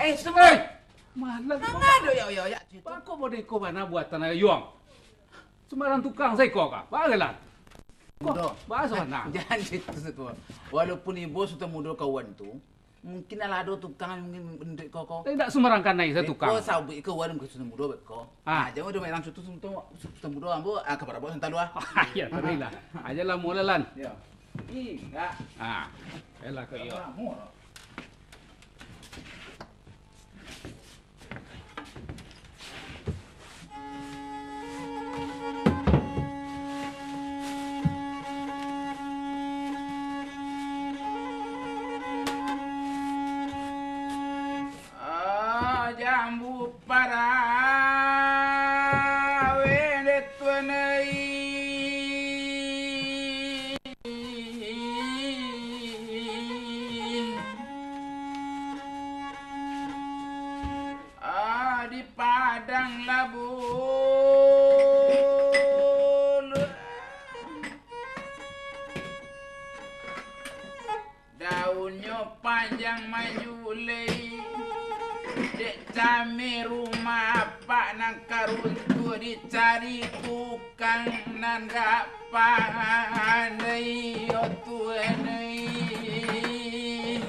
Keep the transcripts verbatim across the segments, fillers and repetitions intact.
Eh, semua. Eh, malah kau. Manga do, yo, yo, yo, situ. Bako model ko bana buatan ayuang. Sumbarang tukang saiko ka. Bagalan. Ko, Mudo. Bahaso bana. Jan situ, situ. Walaupun ibo sudah mudo kawan tu, mungkin alah ado tukang yang mungkin bentuk ko, ko. Tapi indak sumbarang kanai sa tukang. Beko sabuik ko wan mungkin sudah mudo beko. Ah. Ah, jangan udah main langsung tu, sudah mudo ambo, ah, kabar abang santai lu, ah. Ya, tadi lah. Aja lah mula, Lan. Ya. Ih, enggak. Ah, elah ko iyo. Lamo lah. Ah, jambu parawe de tuan ai. Ah, di padang labun. Daunnyo panjang manjulai, dek kami rumah apak nan ka runtuah, dicari tukang nan dak pandai, yo Tuhan ai.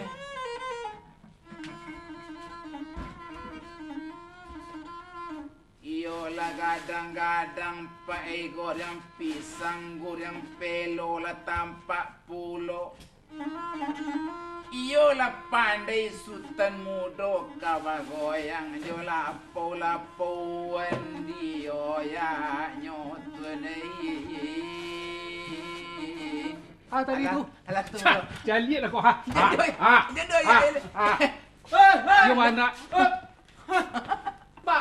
Iyolah gadang-gadang pae, goreng pisang, goreng pelo lah tampak pulo. Iyolah pandai Sutan Mudo ka bagoyang jo lapau-lapauan di oyaknyo tu, nai. Ah, tadi tu. Alah, alah, tu. Caliak lah kau, ha. Jadoi, ha, jadoi, ha, ya, ha. Eh, eh. Yo, anak. Eh. Ba,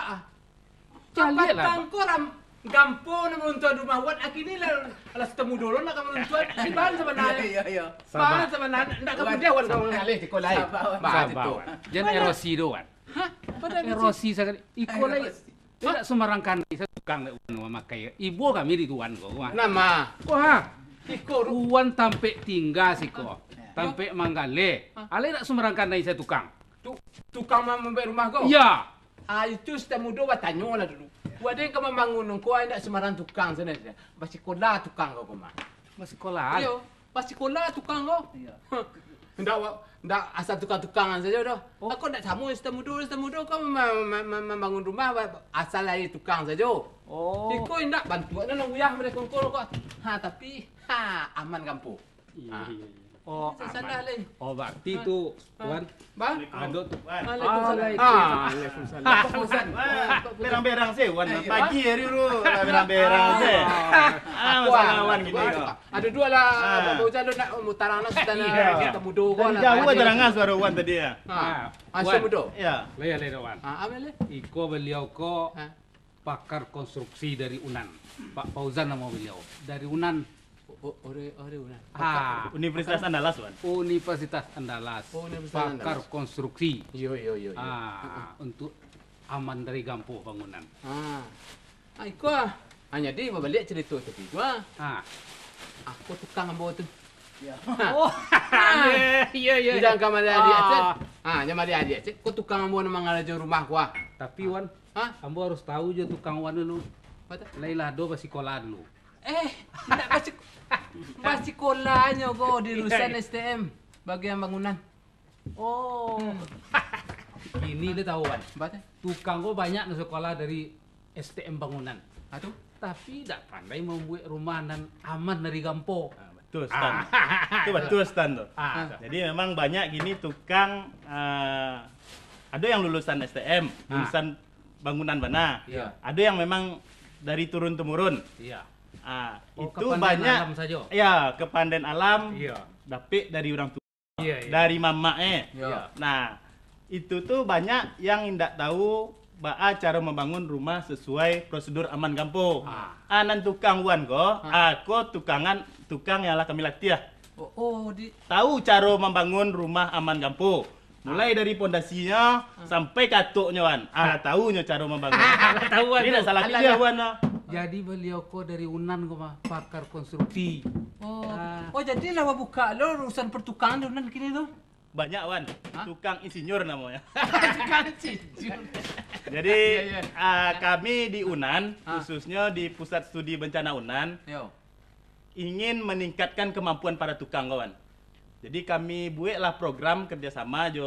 Caliak lah, Pak. Tangko ram-, gampo nak maruntuah rumah wan, akini lah, lah Sutan Mudo lo nak ka maruntuah. Iban sabananyo. Iyo, iyo. Ban sabananyo, ndak ka mudah wan kau. Sabar, wan. Sabar, wan. Jan erosi do, wan. Hah? Erosi sakali. Iko lai. Erosi. Indak sumbarang kanai sa tukang dek wan mamakai. Ibo kami di tuan ko, wan. Nama? Wah. Iko ru- Wan tampek tingga siko. Tampek manggaleh. Alai indak sumbarang kanai sa tukang. Tu-, tukang ma-, mambuek rumah ko? Iyo. Ah, itu Sutan Mudo batanyo lah dulu. Waden ka mambangun ko, indak sumbarang tukang sajo. Basikola tukang ko, ko mah. Basikola? Iyo, basikola tukang ko. Iyo. Ndak wa-, ndak asal tukang-tukangan sajo doh. Oh. Ako ndak samo Sutan Mudo, Sutan Mudo ko ma-, ma-, ma-, mambangun rumah ba-, asal lai tukang sajo. Oh. Iko indak bantuak nan uyah model kongkol ko. Ha, tapi, ha, aman kampuang. Iyo, iyo, iyo. Oh, aman. Oh, berarti tu, Wan, ado tu. Waalaikumsalam. Waalaikumsalam. Berang-berang se, Wan. Pagi hari dulu, berang-berang se. Ah, masalah Wan gini ko. Ado duo lah, Pak Fauzan nak mutarang nak Sutan Mudo ko. Dari jauah tarang suaro Wan tadi, yo. Ah, Sutan Mudo. Yo. Lai, lai, Wan. Ah, apo lai? Iko baliau ko pakar konstruksi dari Unan. Pak Fauzan namo baliau. Dari Unan. O-, o-, ore, ore Unan. Ah. Universitas Andalas, Wan. Universitas Andalas. Oh, Universitas Andalas. Pakar konstruksi. Iyo, iyo, iyo, iyo. Ah, untuk aman dari gampo bangunan. Ah. Ah, iko ah. Ah, jadi babaliak carito tadi tu ah. Ah. Ako tukang ambo tu. Iyo. Oh. Iyo, iyo, iyo. Jan ka maliek adiak cek. Ah, jan maliek adiak cek. Ko tukang ambo nan mangarajo rumah ko ah. Tapi, Wan, Hah? Ambo harus tahu jo tukang Wan dulu. Apo tu? Lai lah do basikola dulu. Eh, indak basik-, basikolahnyo ko di jurusan S T M, bagian bangunan. Oh. Kini lah tahu, Wan. Apo tu? Tukang ko banyak nan sikola dari S T M bangunan. Ah, tu? Tapi indak pandai mambuek rumah nan aman dari gampo. Ah, batua, Sutan. Ah. Tu batua, Sutan, tu. Ah. Jadi memang banyak kini tukang, eh, ado yang lulusan S T M, ah, lulusan bangunan bana. Iyo. Ado yang memang dari turun temurun. Iyo. Ah, oh, itu kapandaian banyak alam sajo. Iyo, kapandaian alam. Iyo. Dapek dari urang tuo. Iyo, iyo. Dari mamak, eh. Iyo. Nah, itu tu banyak yang indak tahu baa caro mambangun rumah sesuai prosedur aman gampo. Ah. Ah, nan tukang Wan ko, ah, ko tukangan, tukang yang lah kami latiah. Oh, oh, di- Tahu caro mambangun rumah aman gampo. Mulai dari pondasinyo sampai ka atoknyo, Wan. Ah, tahu nyo caro mambangun. Tahu, Wan. Jadi, tu. Ndak salah pilih, Wan, ah. Jadi, baliau ko dari Unan ko mah, pakar konstruksi. Oh. Ah. Oh, jadi lah babuka lo urusan pertukangan di Unan kini tu? Banyak, Wan. Hah? Tukang insinyur namonyo. Tukang insinyur. Jadi, Iya, iya. ah, kami di Unan, Ah. khususnyo di Pusat Studi Bencana Unan, Yo. ingin meningkatkan kemampuan para tukang ko, Wan. Jadi, kami bueklah program kerjasama jo,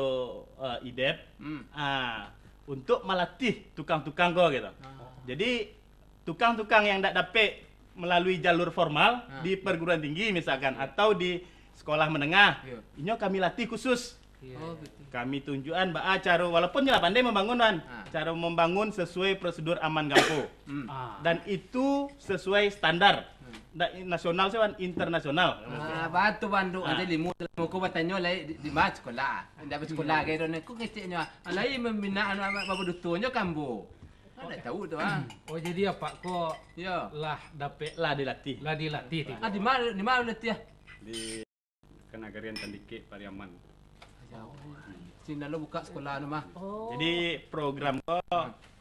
eh, IDEP, Hmm. ah, untuk malatih tukang-tukang ko, gitu. Ah. Jadi, tukang-tukang yang ndak dapek melalui jalur formal Ah. di perguruan tinggi misalkan, Iya. atau di sekolah menengah, Iya. inyo kami latih khusus. Iya, Oh, iya. gitu. Kami tunjukan baa caro, walaupun nyo lah pandai membangun, Wan. Ah. Caro membangun sesuai prosedur aman gampo. Hmm. Ah. Dan itu sesuai standar. Hmm. Ndak nasional sajo, Wan, internasional. Ah, batu banduk Ah. aja limu, muko batanyo lai di, di ma sekolah. Ndak basekolah Iya. gai do, ko keceknyo. Alai membina anu, anak babudutonyo kambo. Ndak tahu tu, ah. Oh, jadi apak ko Yo. lah dapek Lah dilatih. lah dilatih tu. Ah, di ma, di ma latih, ah? Di Kanagarian Tandikek, Pariaman. Jauh. Sini lo buka sekolah anu mah. Oh. Jadi, program ko,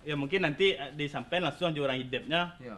ya mungkin nanti, eh, disampaikan langsung jo urang IDEP-nyo. Yo.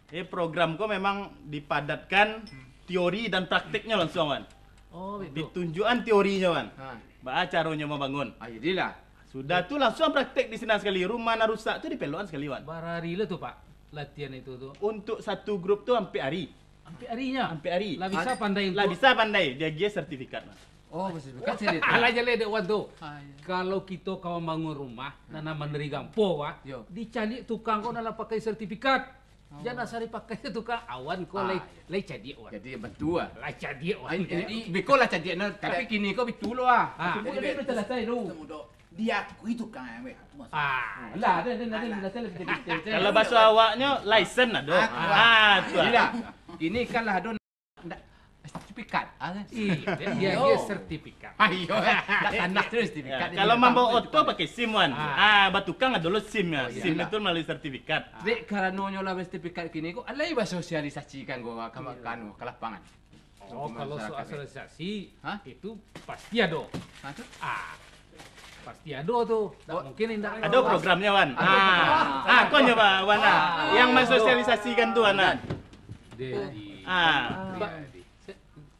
Jadi, program ko memang dipadatkan Hmm. teori dan praktiknyo langsung, Wan. Oh, betul. Ditunjukan teorinyo, Wan. Ha. Baa caronyo membangun. Ah, jadilah. Sudah tu langsung praktik di sinan sekali. Rumah nan rusak tu dipelokan sekali, Wan. Bara hari lah tu, Pak, latihan itu tu? Untuk satu grup tu ampek hari. Ampek hari nyo? Ampek hari. Lah bisa Ad-, pandai lah untuk bisa pandai. Diagiah sertifikat, Wan. Oh, sertifikat sih itu. Alah jaleh dek Wan tu. Ah, iya. Kalau kito ka mambangun rumah, Hmm. nan aman dari gampo, Wak, Yo. dicaliak tukang ko nan lah pakai sertifikat. Oh. Jan asa dipakai tu tukang, awan ko Ah, lai, iya. lai cadiak, Wan. Jadi, betul, ah. Lai cadiak, Wan. Ai, jadi, beko lah cadiak, nah, tapi Tapi kini ko betul, ah. Ah. Aku Jadi, pun tadi be-, belum selesai tu. Temu dok. Diakui tukang yang baik. Tu maksud. Ah. Alah, ada, ada, ada, Alah. ada, ada, ada, ada, ada. Kalau bahaso awaknyo, license ado. Ah, tu, ah. Ah, tu, ah. Inilah. Kini kan lah ado ndak sertifikat, ah, kan? Iya, dia, dia, Yo. dia sertifikat. Ah, iyo. Tak sanak tu sertifikat. Ya, kalau mambawa oto pakai SIM, Wan. Ah. Ah, batukang ado lo SIM, ya. Oh, SIM iyalah. Itu melalui sertifikat. Dek karanonyo lah bersertifikat kini ko, alai basosialisasikan ko ka, Iya. ka, anu, ka lapangan. Oh, Ka kalau soal masyarakat, ya. sosialisasi, Hah? itu pasti ado. Hah, tu? Ah, pasti ado tu. Tak Oh, mungkin indak ado ado. programnya, Wan. Ado Ah, program. ah, kau nyoba, Wan, ah. Ah. Yang mensosialisasikan tu, Wan, ah. Dedi. Ah. Ba-, Dedi.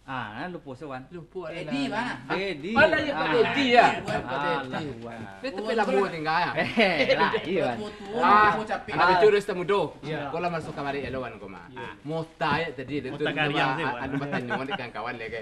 Ah, lupo se, Wan. Lupo Dedi, lah. Wan. Dedi. Alah, ya, Pak Ah. Dedi, ya. Wan, Pak Dedi. Alah, Wan. Dia tapi lamo tinggal, ya. Eh, lah, iya, Wan. Tua-tua, Ah. tua capek. Ah, betul, Ustaz Mudo. Ya. Kau lah masuk kamari, elok, Wan, kau mah. Ya. Mota, ya, tadi, dia tu Mota kariang tu, Wan. Anu, batanyo, Wan, dengan kawan, lagi.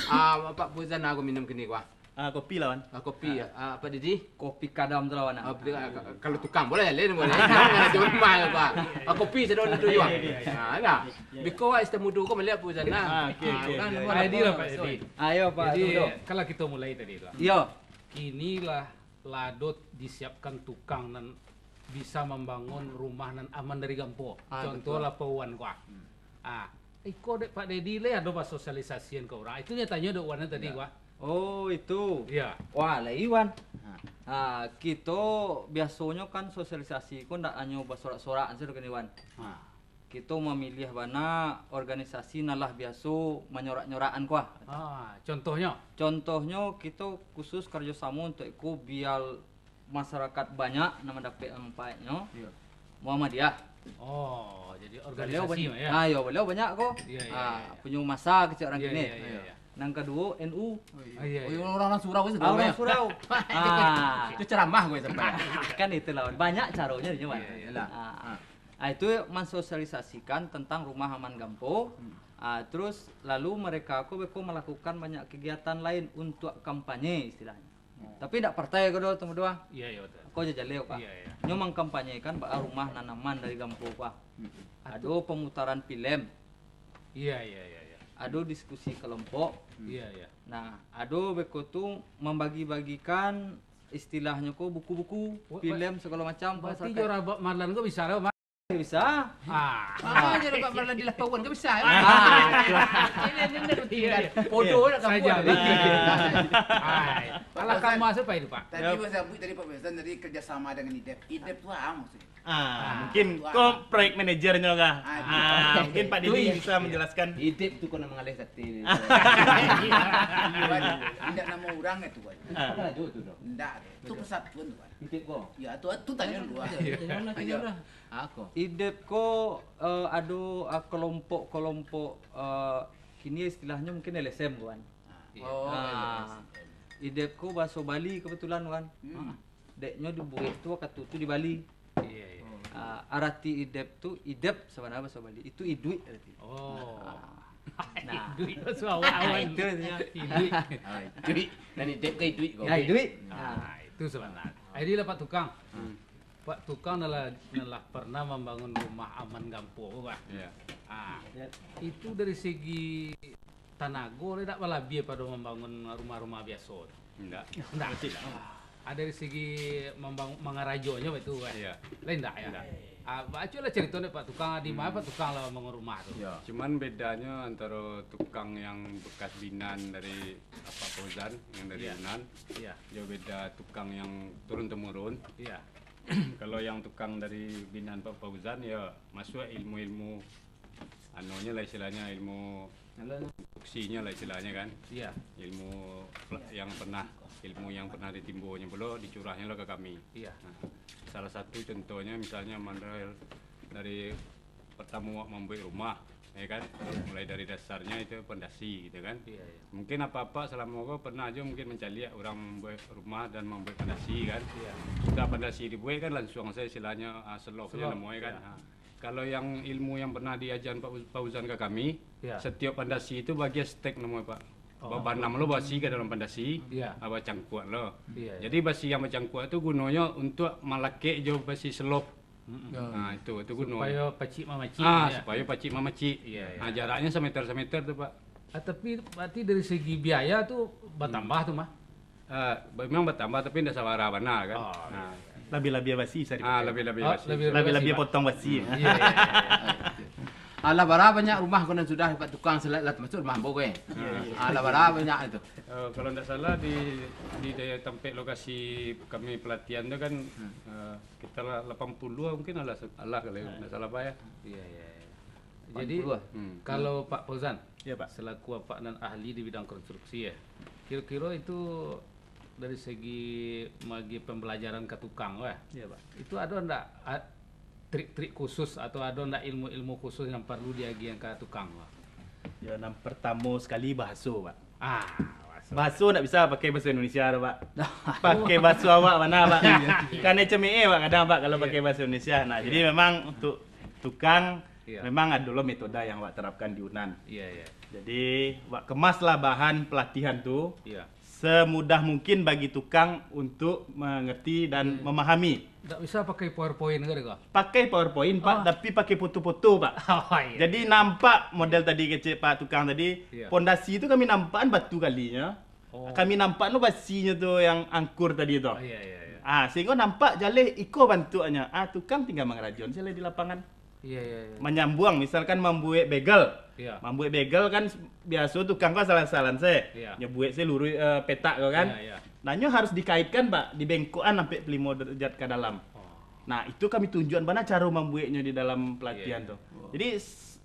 Ah, Pak Buzan, aku minum kini, Wan. Ah, kopi lah, Wan. Ah, kopi, ya. Ah, Pak Dedi? Kopi kadam tu lah, Wan. Ah, betul, ah, ka-, kalau tukang, boleh, boleh, boleh. Jangan cuma mahal, Pak. Ah, kopi, sedang tu, Wan. Iya, iya, iya. Ah, lah. Iya, iya. Biko, Wan, Ustaz Mudo, kau melihat Buzan, lah. Ah, oke, Ah, oke, kan, iya, Wan, iya. Jadi, apa, kalau kita mulai tadi, Pak, Pak Jadi, Mudo. kalau kita mulai tadi, Pak. Iya. Kini lah lah ado disiapkan tukang nan bisa mambangun rumah nan aman dari gampo. Ah, Contoh betul. lah Pak Wan ko, ah. Hmm. Ah, iko dek Pak Dedi le ado basosialisasian ka urang. Itu nyo tanyo dek Wan tadi, Ya. Wak. Oh, itu. Ya. Wah, lah Iwan. Ha. Ah, kito biasonyo kan sosialisasi ko ndak hanyo basorak-sorak sajo kan, Iwan. Ha. Kito mamiliah bana organisasi nan lah biaso manyorak-nyorakan ko, ah. Ah, contohnyo? Contohnyo, kito khusus karajo samo untuak iko, bia masyarakat banyak nan mandapek manfaatnyo. Iyo. Muhammadiyah. Oh, jadi Baliau organisasi banyak. mah, ya? Ah, yo, baliau banyak ko. Iya, iya, Ah, iya, iya. punyo masa kecek urang Iya, kini. iya, iya, iya. Nan kaduo, N U. Oh, iya. Ah, iya, Oh, iya. orang-orang surau itu Ah, orang sebenarnya. surau. Ah. Itu ceramah gue sampai. Kan itulah, banyak caronyo, Wan. Iya, iya. Iyalah. Ah. Ah. Ah, itu mansosialisasikan tentang rumah aman gampo. Hmm. Ah, terus lalu mereka ko beko melakukan banyak kegiatan lain untuk kampanye istilahnyo. Oh. Tapi ndak partai ko doh, tunggu doang. Iya, iya, betul. Ko jajaleh, Pak. Iya, iya. Nyo mangkampanyekan baa rumah nan aman dari gampo, Pak. Hmm. Ado pemutaran filem. Iya, iya, iya, iya. Ado diskusi kelompok. Hmm. Iya, iya. Nah, ado beko tu mambagi-bagikan istilahnyo ko buku-buku, Wa-, wa-, filem, segalo macam, berarti masyarakat. Jora Bak Marlan ko bisa lah, Mak? Bisa. Ah. Ah, Jora Bak Marlan di Lapawan ko bisa, ya? Ah. Ini, ini, ini, Iya, iya. Bodoh nak Saja kampung. lah. Hai. Alah, Pak Ustaz, kamu asup apa itu, Pak? Tadi Yap. Pak Ustaz tadi, Pak Ustaz, tadi kerjasama dengan IDEP. IDEP tu apa maksudnya? Ah, Ah, mungkin itu ko apa? proyek manajernyo kah? Ah, Ah, iya. mungkin Pak Itu Didi iya. bisa menjelaskan. IDEP tu ko nak mangalih sati ni. Wan, indak nama urang itu, Wan. Ah. Bukan aja tu, dok. Indak, tu Betul. persatuan tu, Wan. IDEP ko. Ya, tu, tu tanya dulu, Wan. Iya. Tanya dulu, tanya Ayo. dulu. Ako. IDEP ko, eh, ado, ah, kelompok-kelompok, eh, kini istilahnyo mungkin L S M ko, Wan. Ah. Iya. Oh, Ah. L S M. Idep ko bahaso Bali kebetulan, Wan. Hmm. Deknyo dibuek tu wakatu tu di Bali. Iya, iya. Ah, arati idep tu, idep sabananyo bahaso Bali. Itu iduik arati. Oh. Ah. Nah. Iduik bahaso awak, Wan. Itu artinya. Iduik. Ah, iduik. Dan idep ke iduik ko? Ya, iduik. Nah, itu sabananyo. Jadi lah, Pak Tukang. Hmm. Pak Tukang nan lah, nan lah pernah mambangun rumah Aman Gampo tu, Pak. Iya. Ah, itu dari segi tanago, lah dak balabiah pado mambangun rumah-rumah biaso tu? Indak. Indak. Pasti lah. Ah, dari segi mambangun, mangarajonyo itu, Pak. Iya. Lah indak, ya? Indak. Ah, baco lah carito dek Pak Tukang, di ma Hmm. Pak Tukang lah mambangun rumah tu? Iya. Cuman bedanyo antaro tukang yang bekas binan dari Apak Fauzan, yang dari Iya. Yunan, Iya. jo beda tukang yang turun-temurun. Iya. Kalau yang tukang dari binan Pak Fauzan, ya, masuak ilmu-ilmu, anunyo lah istilahnyo, ilmu Alah, nah. instruksinyo lah istilahnyo kan. Iya. Ilmu pela-, yang pernah, ilmu yang pernah ditimbonyo pulo, dicurahnyo lah ka kami. Iya. Nah, salah satu contohnyo, misalnyo, mandal dari pertamo awak mambuek rumah, ya kan? Mulai dari dasarnyo itu pondasi, gitu kan? Iya, iya. Mungkin apak-apak salamo ko pernah jo mungkin mancaliak urang mambuek rumah dan mambuek pondasi, kan? Iya. Sudah pondasi dibuek kan, langsuang sajo istilahnyo, ah, selopnyo Selop, namonyo kan? Iya. Ah. Kalau yang ilmu yang pernah diajakan Pak Uz-, Pak Uzan ka kami, Iya. setiap pondasi itu bagian stek namonyo, Pak. Oh. Babanam lo basi ka dalam pondasi, Iya. ah, bacangkuak lo. Iya, iya. Jadi basi yang bacangkuak tu gunonyo untuak malakek jo basi selop. Mm-mm. Ya. Nah, itu, itu gunonyo. Supayo pacik mamacik, Ah, ya. supayo pacik mamacik. Iya, iya. Nah, jaraknyo sameter-sameter tu, Pak. Ah, tapi berarti dari segi biaya tu batambah Hmm. tu, mah? Ah, memang batambah, tapi ndak sabara bana, kan? Oh, Nah. iya. Labiah-labiah basi bisa Ah, dipakai. labiah-labiah Ah, basi. labiah-labiah Labiah-labiah basi, Pak. potong basi. Hmm, iya, iya, iya, iya. Alah, bara banyak rumah ko nan sudah, Pak Tukang, selain lah termasuk rumah ambo ko, eh. Iya, iya. Alah, bara banyak itu. Eh, kalau ndak salah di, di daerah tampek lokasi kami pelatihan tu kan, Hmm. eh, sekitar lapan puluh mungkin alah, alah kalau Ah. ndak salah, Pak, ya. Iya, iya, iya. Jadi, Lapan puluh, ah? Hmm. kalau Pak Fauzan, Iya, Pak. selaku apak nan ahli di bidang konstruksi, ya, kiro-kiro itu dari segi magi pembelajaran ka tukang, weh. Iya, Pak. Itu ado ndak, a, trik-trik khusus atau ado ndak ilmu-ilmu khusus yang perlu diagiahan ka tukang, weh? Ya, nan pertamo sekali bahaso, Pak. Ah, bahaso. Bahaso ndak bisa pakai bahaso Indonesia tu, Pak. Pakai bahaso awak bana, Pak. Iya, iya. Kanai cemee, Pak, kadang, Pak, kalau Iya. pakai bahaso Indonesia. Nah, Iya. jadi memang untuk tukang, Iya. memang ado lo metode yang awak terapkan di Yunan. Iya, iya. Jadi, awak kemaslah bahan pelatihan tu Iya. semudah mungkin bagi tukang untuk mengerti dan Iya, iya. memahami. Ndak bisa pakai PowerPoint ke, dek, ko? Pakai PowerPoint, Pak, Oh. tapi pakai foto-foto, Pak. Oh, iya, Jadi, iya. nampak model Iya. tadi kecek Pak Tukang tadi, Iya. pondasi tu kami nampakan batu kalinyo. Oh. Kami nampak no basinyo tu yang angkur tadi tu. Oh, iya, iya, iya. Ah, sehingga nampak jaleh iko bantuaknyo. Ah, tukang tinggal mangarajoan sajo di lapangan. Iya, iya, iya. Manyambuang, misalkan mambuek bagel. Iya. Mambuek bagel kan biaso tukang ko asalan-asalan se. Iya. Nyo buek se luruih, eh, petak ko kan. Iya, iya. Nah, nyo harus dikaitkan, Pak, dibengkokan ampek palimo derajat ka dalam. Oh. Nah, itu kami tunjuakan bana caro mambueknyo di dalam pelatihan Iya, iya. tu. Wow. Jadi, s-,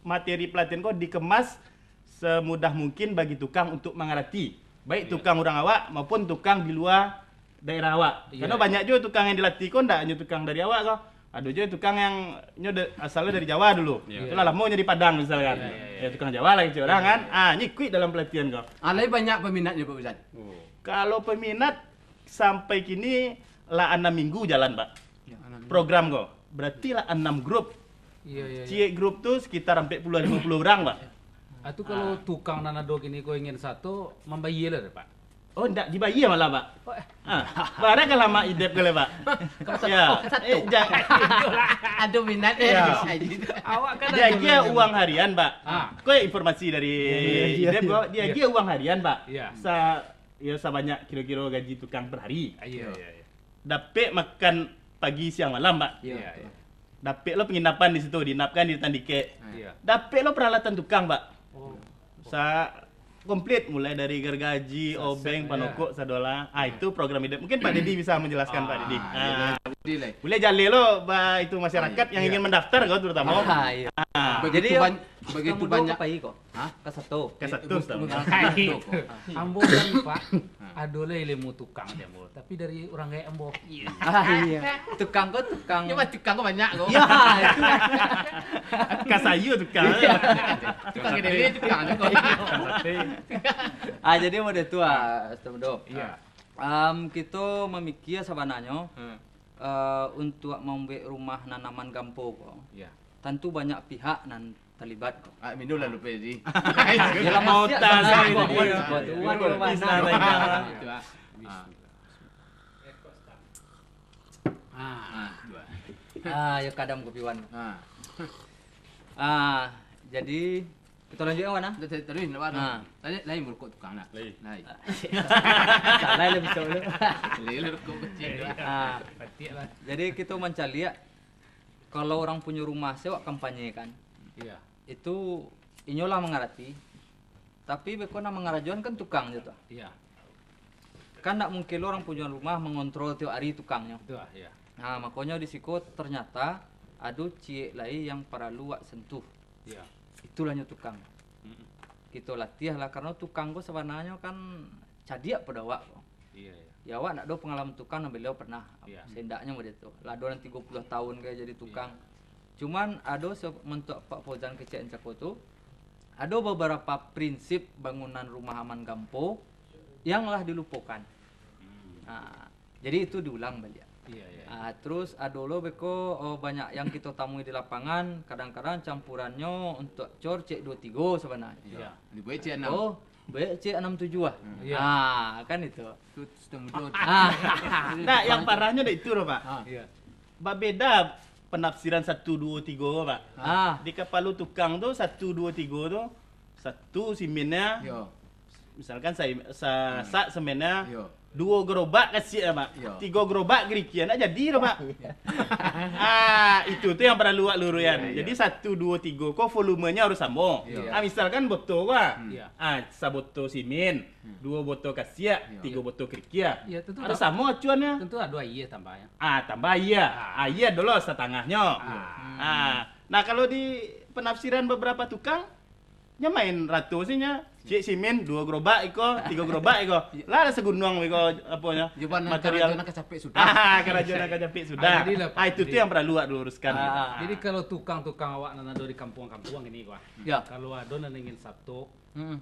materi pelatihan ko dikemas semudah mungkin bagi tukang untuk mangarati, baik Iya. tukang urang awak maupun tukang di lua daerah awak. Iya, Karena iya. banyak juo tukang yang dilatih ko ndak hanyo tukang dari awak ko. Ado juo tukang yang nyo da-, asalnyo dari Jawa dulu. Iya. Itulah lamo nyo di Padang misalkan. Iya, iya, iya. Ya, tukang Jawa lah kecek urang Iya, kan. iya. Ah, nyo ikuik dalam pelatihan ko. Alai banyak peminatnyo, Pak Fauzan? Oh. Kalau peminat sampai kini lah anam minggu jalan, Pak. Ya, anam minggu. Program ko. Berarti lah anam grup. Iya, iya, iya. Ciek grup tu sekitar ampek puluah limo puluah urang, Pak. Ah, tu kalau Ah. tukang nan ado kini ko ingin sato, mambayia lah, Pak? Oh, ndak dibayia malah, Pak. Oh, eh. Ah, bara ka lamak idep ko lai, Pak? Kalau sato, Ya. sato. Eh, ja- Ado minat, eh. Ya. Awak kan ado Diagiah minat. uang harian, Pak. Ah. Ko informasi dari Iya, iya, iya, idep ko, iya. diagiah Iya. uang harian, Pak. Iya. Sa-, ya, sabanyak kiro-kiro gaji tukang per hari. Ah, iya, iya, iya. Dapek makan pagi, siang, malam, Pak. Iya, Iya, betul. iya. Dapek lo penginapan di situ, diinapkan di tandikek. Iya. Dapek lo peralatan tukang, Pak. Oh. Sa-, komplit, mulai dari gargaji, Saset, obeng, iya. panokok, sadolah. Ah, Iya. itu program idep. Mungkin Pak Dedi bisa menjelaskan, Pak Dedi. Ah, iya, Ah. iya, Pak Dedi lah. Boleh jaleh lo, ba, itu masyarakat Ah, iya. yang Iya. ingin mendaftar, kau terutama. Ah, iya. Ah. Jadi, Begitu ban-, Begitu banyak. Pai ko? Hah? Ka sato. Ka sato, eh, sato. Ambo kan, Pak, ado lah ilmu tukang di ambo, tapi dari urang gaek ambo. Ah, iyo. Tukang ko tukang. Iyo, Mas, tukang ko banyak ko. Iyo, itu. Ka sayua tukang. Iyo. Tukang kedelai, tukang tu ko. Ah, jadi model tu, ah, Ustaz Mudo. Iyo. Am, kito mamikia sabananyo, eh, untuak mambuek rumah nan aman gampo ko, tantu banyak pihak nan talibat ko. Ah, minum lah lupo tadi. Yalah, masiak sabananyo. Buat, buat, buat, buat. Itu, ah. Ah. Ah, yo kadam kopi wan. Ah. Ah, jadi Kito lanjuik, Wan, ah. Taruih, taruih, Wan. Ha. Tadi lain barukok tukang, nak? Lain. Lain. Salah lah bisa dulu. Lain lah rukok kecil tu, ah. Ha. Jadi, kito mancaliak, kalau urang punyo rumah se wak kampanyekan, itu inyo lah mangarati, tapi beko nan mangarajoan kan tukang je tu. Iyo. Kan ndak mungkin lo urang punyo rumah mangontrol tiok ari tukangnyo. Betul, iyo. Nah, makonyo di siko ternyata ado ciek lai yang paralu wak sentuh. Iyo. Itulah nyo tukang. Mm-mm. Kito latiah lah, karano tukang ko sabananyo kan cadiak pado awak ko. Iyo, iyo. Ya, awak ndak ado pangalaman tukang, nan baliau pernah. Iyo. Sandaknyo model tu. Lah ado nan tigo puluah tahun ka jadi tukang. Iyo. Cuman ado se-, sementok Pak Fauzan kecek cako tu, ado beberapa prinsip bangunan rumah aman gampo yang lah dilupokan. Hmm. Ah, jadi itu diulang baliak. Iyo, iyo, iyo. Ah, terus ado lo beko, oh, banyak yang kito tamui di lapangan, kadang-kadang campurannyo untuak cor ciek duo tigo sabananyo. Iyo. Dibuek ciek anam. Oh, buek ciek anam tujuah ah. Hmm. Iyo. Ah, kan itu. Tu sistem mudo. Ah. Nah, yang parahnyo dek itu doh, Pak. Ah. Iyo. Babeda penafsiran satu, duo, tigo, Pak. Ah. Di kapalo tukang tu, satu, duo, tigo tu, satu simennyo, iyo, misalkan sa-, sa-, hmm, sak simennyo, iyo, duo gerobak kasiak, Pak. Iyo. Tigo gerobak kirikia, ndak jadi doh, Pak. Ah, itu tu yang paralu wak luruian. Iyo, iyo. Jadi, satu, duo, tigo ko volumenya harus samo. Iyo. Ah, misalkan boto ko, ah. Hmm. Iyo. Ah, saboto simen, hmm, duo boto kasiak, iyo, tigo boto kirikia. Iyo, tentu harus samo acuannyo. Tentu ado aia tambahnyo. Ah, tambah aia. Ah. Aia dulu satangahnyo. Ah. Ah. Nah, kalau di penafsiran beberapa tukang, nyo main rato se nyo. Ciek simen, duo gerobak iko, tigo gerobak iko. Lah, lah sagunuang iko, aponyo, material. Karajo nan ka capek sudah. Ah, karajo nan ka capek sudah. Ah, jadilah, Pak. Ah, itu tu yang paralu wak diluruskan, gitu. Ah. Jadi, kalau tukang-tukang awak nan ado di kampuang-kampuang ini, Pak. Yo. Kalau ado nan ingin sato, mm-mm,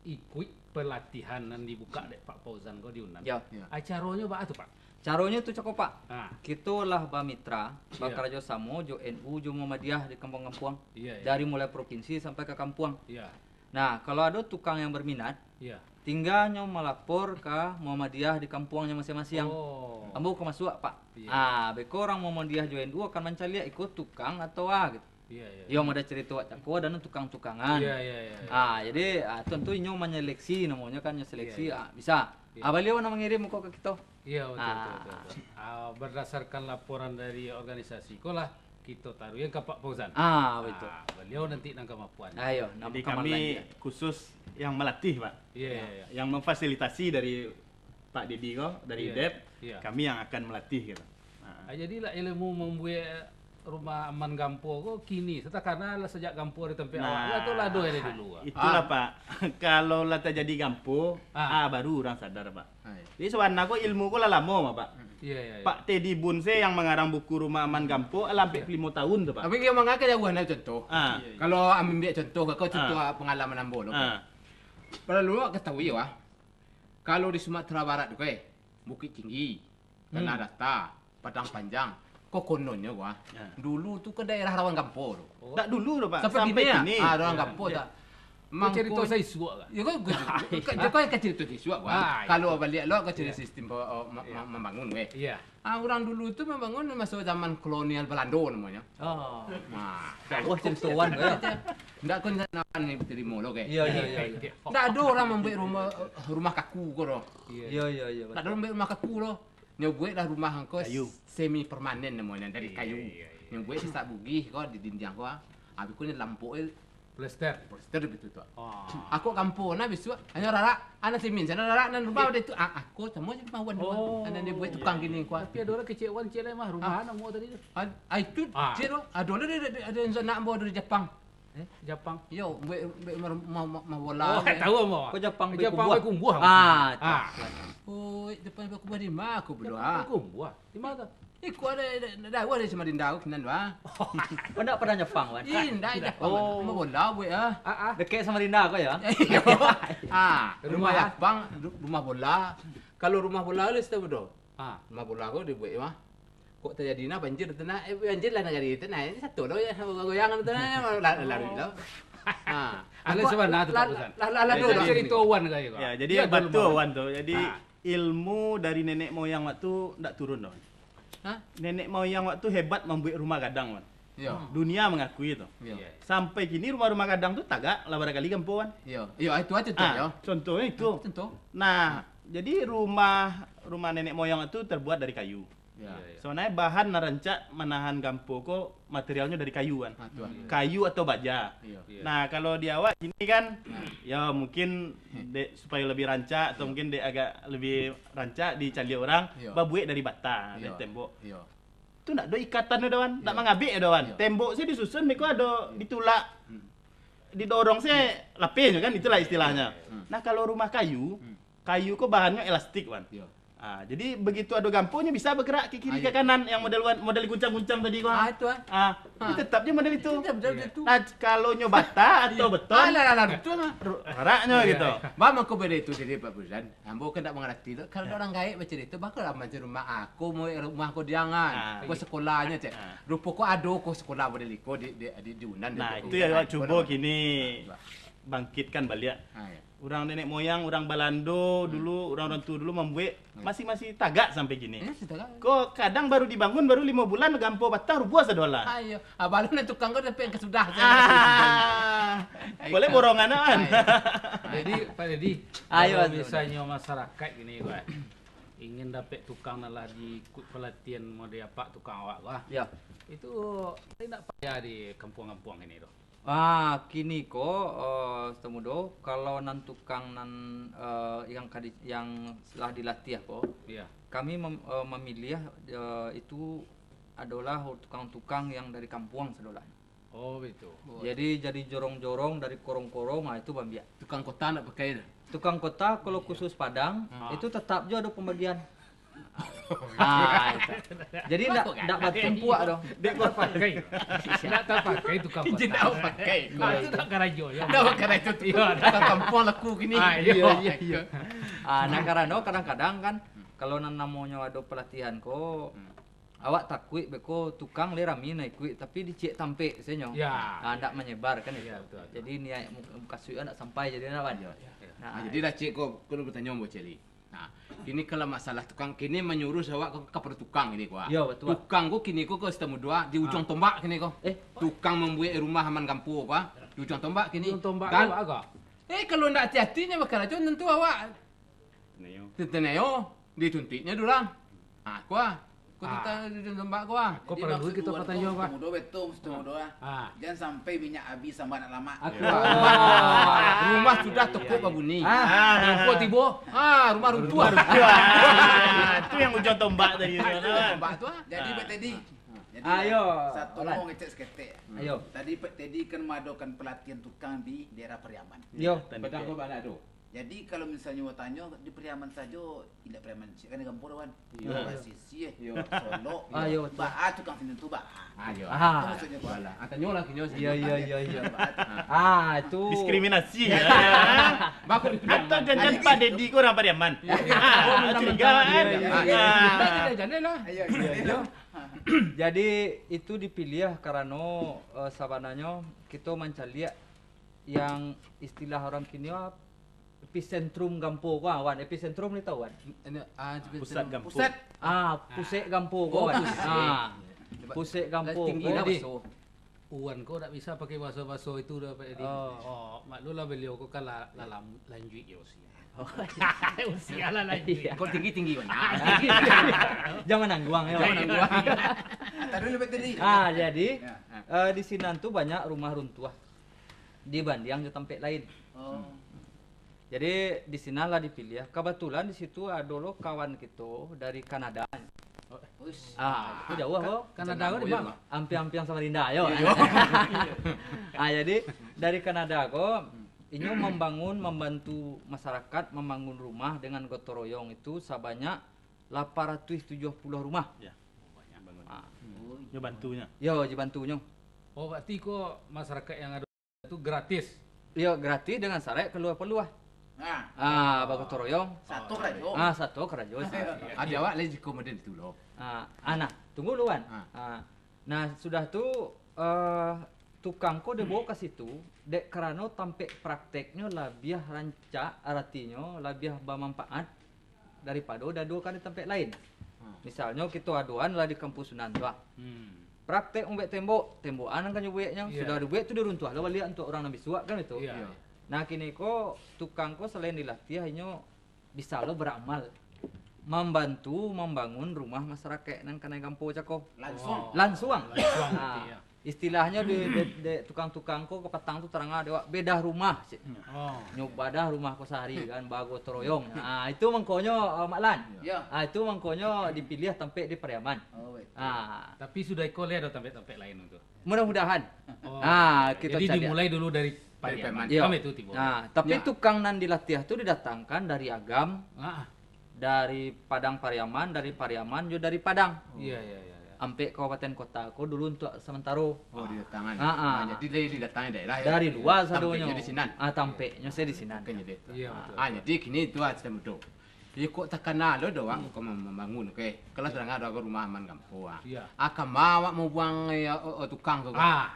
ikuik pelatihan nan dibukak dek Pak Fauzan ko di Unan. Yo. Yo. Ah, caronyo baa tu, Pak? Caronyo tu cako, Pak. Ah. Kito lah bamitra, iyo, bakarajo samo jo N U jo Muhammadiyah di kampuang-kampuang. Iyo, iyo. Dari mulai provinsi sampai ka kampuang. Iyo. Nah, kalau ado tukang yang berminat, iyo, tingganyo malapor ka Muhammadiyah di kampuangnyo masing-masing. Oh. Ambo ka masuak, Pak. Iyo. Ah, beko urang Muhammadiyah jo N U akan mancaliak iko tukang atau ah, gitu. Iyo, iyo. Iyo, model carito wak cako, ado nan tukang-tukangan. Iyo, iyo, iyo, iyo. Ah, jadi, ah, tantu inyo manyeleksi, namonyo kan nyo seleksi, iyo, iyo, ah, bisa. Iyo. Ah, baliau nan mangirim ko ka kito. Iyo, betul, betul, betul, betul. Ah, berdasarkan laporan dari organisasi ko lah, kito taruihan ka Pak Fauzan. Ah, betul. Ah, baliau nanti nan ka mapuan. Ah, iyo, nan khusus yang melatih, Pak. Iyo, iyo, iyo. Yang memfasilitasi dari Pak Dedi ko, dari, iyo, dep, iyo, kami yang akan melatih, gitu. Ah. Ah, jadi lah ilmu mambuek rumah aman gampo ko kini, sata karena lah sajak gampo di tampek awak, lah tu lah ado dari dulu, ah. Itulah, Pak. Kalau lah tajadi gampo, ah, baru urang sadar, Pak. Hai. Jadi, sabana ko ilmu ko lah lamo, Pak. Iyo, iyo, iyo. Pak Teddy Boon se yang mangarang buku Rumah Aman Gampo, lah ampek limo tahun tu, Pak. Tapi, iyo, mangko ka jauah, nah, contoh. Ah. Iyo, iyo. Kalau ambiak contoh, ko contoh, ah, pangalaman ambo lo, ah, paralu awak katahui, wah. Kalau di Sumatera Barat tu, eh, Bukittinggi, Tanah, hmm, Data, Padang Panjang, ko kononnyo, wah, ya, dulu tu kan daerah rawan gampo tu. Oh. Dak dulu tu, Pak. Sampai kini, ah, rawan gampo, ya, tak. Ko carito saisuak, kan? Yo, ko, ko, ko, ko, ko carito saisuak, wah. Ah, iyo. Kalau baliak lo ka carito, iyo, sistem pe-, oh, ma-, ma-, iyo, mambangun, weh. Iyo. Ah, urang dulu tu mambangun maso zaman kolonial Balando namonyo. Oh. Nah. Jauah carito wan, weh. Ndak ko ndak nawan ni tarimo lo, ke? Iyo, iyo, iyo, iyo. Ndak ado urang mambuek rumah, rumah kaku ko doh. Iyo, iyo, iyo, betul. Ndak ado mambuek rumah kaku doh. Nyo bueklah rumah ko semi permanen namonyo, dari kayu. Iyo, iyo, iyo. Nyo buek sasak bugih ko di dindiang ko, ah. Habis ko nyo lampok, eh, plester. Plester gitu tu. Oh. Ako kampo na bisuak, hanyo rarak, anak simin, sana rarak, nan rumah udah itu. Ah, ako samo je rumah wan dulu. Oh. Anak dia buek tukang kini ko. Tapi ado urang kecek wan, kecek lai mah, rumah anak muak tadi tu. Ah, itu, ah, cek tu, ado lah dia, dia, ada yang nak ambo dari Jepang. Eh, Japang. Yo, buek, buek mar-, ma-, ma-, ma bola. Oh, tahu ambo. Ko Japang Japang Baikumbuah. Baikumbuah. Ah, ah. Oi, Japang Baikumbuah di ma ko pulo, Japang ah? Baikumbuah. Di ma tu? Iko ado, ado, ado, ado Samarinda ko sinan tu, ah. Oh, ndak pernah Japang, Wan? Ih, ndak, Japang. Oh. Ma bola buek, ah. Ah, ah. Dekek Samarinda ko, yo? Iyo. Ah, rumah Rumah. Japang, ru-, rumah bola. Kalau rumah bola tu, situ tu. Ah. Rumah bola ko dibuek mah. Kok tajadi nah banjir tu nah, eh, banjir lah nagari tu nah, ini satu lo yo, goyang tu nah, la-, lari lo. Ha. Alo, sabana tu, la-, Pak Susan. La-, la-, la-, Jadi, la-, cerita Wan kayo ko. Ya, jadi Iyo, batua dulu, Wan tu. Jadi, ha. Ilmu dari nenek moyang awak tu ndak turun doh. Ha? Nenek moyang awak tu hebat mambuek rumah gadang, Wan. Iyo. Dunia mangakui tu. Iyo. Sampai kini rumah-rumah gadang tu tagak lah barangkali kampuang, Wan. Iyo. Iyo, itu aja tu, Ah, yo. Contohnyo itu. Contoh. Nah, jadi rumah, rumah nenek moyang awak tu terbuat dari kayu. Ya. Iya, iya. Sabananyo bahan nan rancak manahan gampo ko materialnyo dari kayu kan. Ah, tu, ah. Kayu atau baja. Iya. Iya. Nah, kalau di awak kini kan, nah, ya mungkin dek supayo lebih rancak atau Iya. mungkin dek agak lebih rancak dicaliak urang, Iya. babuek dari bata, Iya. dari tembok. Iya. Tu ndak ado ikatan tu, Wan. Ndak Iya. mangabek tu, Wan. Iya. Tembok se disusun, beko ado Iya. ditulak, Hmm. didorong se lapeh kan, itulah istilahnyo. Iya, iya. Hmm. Nah, kalau rumah kayu, Hmm. kayu ko bahannyo elastik, Wan. Iya. Ah, jadi begitu ado gamponyo bisa bergerak ke kiri, Ah, ke iya. kanan, yang model wan-, model guncang-guncang tadi ko. Ah, itu, ah. Ah, Ah. tapi tetap je model itu. Tetap model Iya. itu. Nah, kalau nyo bata atau Iya. beton, Alah, alah, alah, betul lah. ru-, raraknyo Iya, gitu. iya. Bang, mangko beda itu jadi, Pak Buzan. Ambo kan ndak mangarati tu. Kalau Iya. urang gaek bacarito, bako lah macam rumah aku, mau rumah aku diangan. Ah. Ko sekolahnyo, cek. Ah. Rupo ko ado ko sekolah model iko di, di, di, di Unan, Nah, di itu Unan. yang awak cubo Nah, kini nah, bangkitkan baliak. Ah, iya. Urang nenek moyang, urang Balando Hmm. dulu, urang-urang tuo dulu mambuek, Hmm. masih, masih tagak sampai kini. Eh, masih tagak. Ko kadang baru dibangun, baru limo bulan, gampo batang rubuah sadolah. Ah, iyo. Ah, balun tukang ko sampai ka sudah. Ah. Boleh borongan, kan? Ah, iyo. Jadi, Pak Dedi, Ayo, kalau Mas. misalnyo masyarakat gini, Pak, ingin dapek tukang nan lah diikut pelatihan model apak tukang awak, Pak. Ya. Itu indak payah di kampuang-kampuang ini, tu. Ah, kini ko, eh, Ustaz Mudo, kalau nan tukang nan, eh, yang ka di-, yang lah dilatih ko, Iya. kami mem-, eh, mamiliah, eh, itu adolah tukang-tukang yang dari kampuang sadolah. Oh, begitu. Jadi, dari jorong-jorong, dari korong-korong, ah, itu baambiak. Tukang kota ndak pakai tu? Tukang kota, kalau Iya. khusus Padang, Ah. itu tetap jo ado pambagian. Ah, itu. Jadi, ndak, Bagus kan? ndak batumpuak doh. Ndak tapakai. Ndak tapakai tukang kota. Ndak tapakai. Ah, itu ndak karajo, yo. Ndak karajo tu. Iyo, ndak. Tukang kampuang laku kini. Ah, iyo. Iyo, iyo, iyo. Ah, nah, karano kadang-kadang kan, kalau nan namonyo ado pelatihan ko, Hmm. awak takuik beko tukang lai rami nan ikuik, tapi dicik tampek senyo. Ya. Ah, ndak manyebar kan Iya, itu. betul, betul. Jadi, niat mu-, mukasuik ndak sampai jadi ndak, Wan? Iya, iya. Nah, Ah, jadi lah, Cik, ko, ko batanyo, Ambo Celi. Nah, kini kalau masalah tukang, kini manyuruh awak ka, ka pado tukang kini ko, ah. Yo, betul. Tukang ko kini ko, ko Ustaz Mudo, di Ujuang Ah. Tombak kini ko. Eh. Tukang mambuek rumah aman kampuang ko, ah. Di Ujuang Tombak kini. Ujuang Tombak Kan? ko agak? Eh, kalau ndak hati-hati nyo bakarajo, tantu awak Tenayo. te-, tenayo, dituntuiknyo dek urang. Ah, ko, ah. Ko Ah. tentang Ujuang Tombak ko, ah. Ko Jadi, paralu maksud kito urang patanyo, tu, Pak. Ustaz Mudo betul, Ustaz Mudo, ah. Ah. Jan sampai minyak habis, sambah nak lamak. Aku. Iya. Ah. Rumah sudah tokok babunyi. Ah. Tibo-tibo, ah, rumah runtuh. Rumah runtuh. Ah, tu yang Ujuang Tombak tadi tu, Ujuang kan? Tombak tu, ah. Jadi, Ah. Pak Teddy. Jadi, Ayo, satu Olan. mau ngecek seketek. Ayo. Tadi Pak Teddy kan maadokan pelatihan tukang di daerah Pariaman. Yo. Tadi Padang tu. ko bana tu. Jadi, kalau misalnyo batanyo, di Pariaman sajo, indak Pariaman ciek kan, di kampuang tu kan. Iyo. Basisih, Iyo. Solok, Ah, iyo, betul. baa tukang sinan tu, baa. Ah, iyo. Ah. Itu maksudnyo, Pak. Alah, ah, tanyolah kinyo Iyo, iyo, iyo, iyo. Baa tu. Ah, itu. Diskriminasi, ya. Bagus. Atau jangan Pak Dedi ko urang Pariaman. Iyo, iyo. Ah, Oh, curiga, kan? iyo, iyo, iyo. Ah. Iyo, iyo, iyo. Iyo, iyo, iyo. Jadi, itu dipiliah karano, eh, sabananyo kito mancaliak yang istilah urang kini, ah, epicentrum gampo ko, ah, Wan. Epicentrum ni tau, Wan? Ini, ah, Pusat gampo. Pusat. Ah, pusek gampo ko, Oh, Wan. pusek. Ah, Iya. pusek gampo Tinggi ko. lah Jadi, baso. Wan ko dak bisa pakai baso-baso itu dah, Pak Edi. Oh. Oh, maklumlah beliau ko kan la-, lalam lanjuik yo usia. Oh. Usia lah lanjuik. Iya. Kok tinggi-tinggi, Wan? Jangan nangguang, ya, Wan. Jangan nangguang. Taruh dulu, Pak Edi. Ah, jadi, Ya. eh, di sinan tu banyak rumah runtuah. Dibandiang jo tampek lain. Oh. Jadi, di sinan lah dipiliah. Kabatulan di situ ado lo kawan kito dari Kanada. Uish. Ah, itu jauah ko. Kanada ko di ma? Ampiang-ampiang Samarinda, yo. Iyo. Ah, jadi dari Kanada ko, inyo mambangun, mambantu masyarakat mambangun rumah dengan gotong royong itu sabanyak lapan ratuih tujuah puluah rumah. Ya. Ah. Nyo bantunyo. Yo, dibantunyo. Oh, berarti ko masyarakat yang ado tu gratis? Iyo, gratis dengan syarat kalua paluah. Nah. Ah, bagotong royong. Sato karajo. Ah, sato karajo. Ado awak lai jiko model tu lo. Ah, ah, nah, tunggu dulu, Wan. Ah. Ah, nah, sudah tu, eh, tukang ko dibawa ka situ, dek karano tampek prakteknyo labiah rancak, aratinyo labiah bamanfaat daripado diadokan di tampek lain. Hmm. Misalnyo, kito adoan lah di Kampuang Sunan tu, ah. Hmm. Praktek mambuek tembok, tembokan kan nyo bueknyo, iyo, sudah dibuek tu diruntuah lo baliak untuak urang nan bisuak kan itu. Iyo. Iyo. Nah, kini ko tukang ko selain dilatiah, inyo bisa lo baramal, mambantu mambangun rumah masyarakat nan kanai gampo cako. Lansuang. Oh. Lansuang. Lansuang, nah, iyo. Istilahnyo di, di, di tukang-tukang ko kapatang tu tarang dek awak bedah rumah, cek. Oh. Nyo badah rumah ko sahari kan, bagotong royong. Ah, itu mangkonyo, eh, Mak Lan. Iyo. Ah, itu mangkonyo dipiliah tampek di Pariaman. Oh, betul. Ah. Tapi sudah iko lai ado tampek-tampek lain tu? Mudah-mudahan. Oh. Ah, kito caliak. Jadi dimulai dulu dari Pariaman. Pariaman. Iyo. Kan itu tibo. Nah, tapi tukang nan dilatiah tu didatangkan dari Agam. Ah. Dari Padang Pariaman, dari Pariaman jo dari Padang. Iyo, iyo, iyo, iyo. Ampek kabupaten kota ko dulu untuak samantaro. Oh, didatangan. Ah, ah. Nah, jadi dari, didatangan daerah, yo. Dari lua sadonyo. Tampeknyo di sinan. Ah, tampeknyo se di sinan. Bukan jadi itu. Iyo, betul. Ah, jadi kini tu ah, sistem tu. Iyo, kok takana lo do awak ko mem-, membangun, oke. Kalau sadang ado rumah aman gampo, ah. Iyo. Ah, kama awak mau buang, eh, o-, o-, tukang tu, kan? Ah.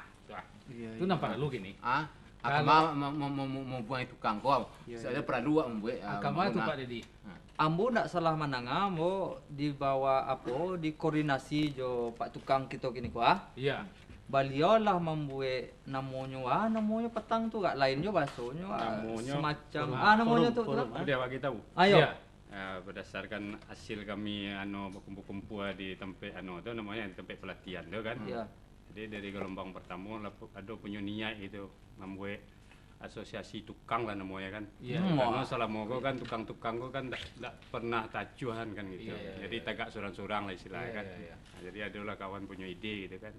Iyo, iyo. Tu nan paralu kini. Ah, kalau agama ma-, ma-, ma-, ma-, mambuang tukang ko, iyo, iyo, paralu awak mambuek, ah, agama tu, Pak Dedi. Ah. Ambo ndak salah mandanga, ambo di bawah apo, di koordinasi jo Pak Tukang kito kini ko, ah. Iyo. Baliau lah mambuek namonyo, ah, namonyo patang tu, agak lain jo bahasonyo, ah, semacam, ah, namonyo tu, forum, forum, ah. Udah bagi tahu. Ayo. Iyo. Ah, berdasarkan hasil kami, anu, bakumpul-kumpul di tampek, anu, tu namonyo, di tampek pelatihan tu, kan. Iyo. Jadi, dari gelombang pertamo lah pu-, ado punyo niat gitu, mambuek asosiasi tukang lah namonyo kan. Iyo. Hmm. Karano salamo ko kan, tukang-tukang ko kan ndak, ndak pernah taacuahan kan gitu. Iyo, iyo, iyo. Jadi, tagak surang-surang lah istilahnyo kan. Iyo, iyo. Nah, jadi adolah kawan punyo ide gitu kan,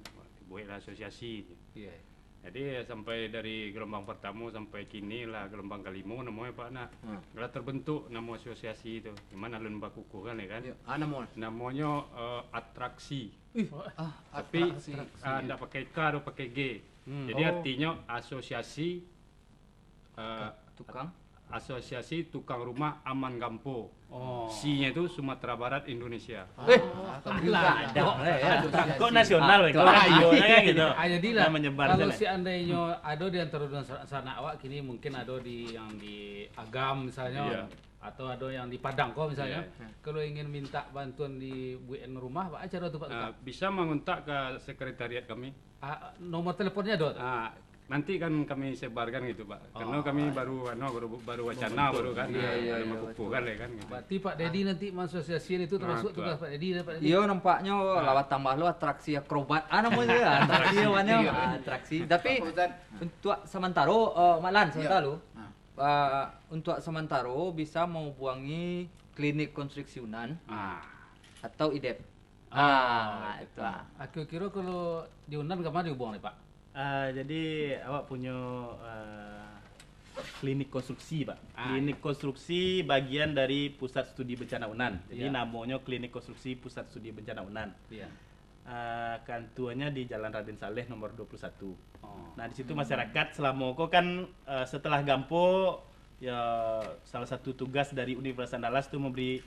bueklah asosiasi. Iyo. Jadi, sampai dari gelombang pertamo sampai kini lah gelombang kalimo namonyo, Pak, nah. Hmm. Lah terbentuk namo asosiasi tu. Cuman alun bakukuhkan ya kan. Iyo. Ah, namo? Namonyo, eh, Atraksi. Ih, ah, tapi, atraksi. Ah, ndak pakai K do, pakai G. Hmm. Jadi, oh, artinyo asosiasi, eh, tukang? Asosiasi Tukang Rumah Aman Gampo. Oh. Si-nyo itu Sumatera Barat, Indonesia. Eh, ah, alah, ada, eh, asosiasi. Kok nasional, ah, kok radio kan gitu. Ah, jadilah, kalau seandainyo ado di antaro dunsanak awak kini, mungkin ado di, yang di Agam misalnyo. Iya. Atau ado yang di Padang ko misalnyo, iya, kalau ingin minta bantuan dibuekan rumah, baa caro tu, Pak Tukang? Ah, bisa mangontak ka sekretariat kami. Ah, nomor teleponnyo ado tu? Ah, nanti kan kami sebarkan gitu, Pak. Karena kami baru, anu, baru, baru wacana, baru kan, iya, iya, baru bakukuhkan lah kan gitu. Berarti Pak Dedi nanti mansosiasikan itu, termasuk tugas Pak Dedi lah, Pak Dedi. Iyo, nampaknyo lah batambah lo atraksi akrobat. Ah, namonyo ya, atraksi, atraksi. Tapi untuak samantaro, eh, Mak Lan, samantaro. Ah, untuak samantaro bisa mahubuangi Klinik Konstruksi Unan atau IDEP. Ah, itu, ah. Kiro-kiro kalau di Unan kama dihubuang ni, Pak? Ah, jadi awak punyo, eh, klinik konstruksi, Pak. Ah, klinik konstruksi bagian dari Pusat Studi Bencana Unan. Jadi namonyo Klinik Konstruksi Pusat Studi Bencana Unan. Iya. Ah, kantuanyo di Jalan Raden Saleh nomor dua puluh satu. Oh. Nah, di situ masyarakat salamo ko kan, eh, setelah gampo, ya, salah satu tugas dari Universitas Andalas tu memberi,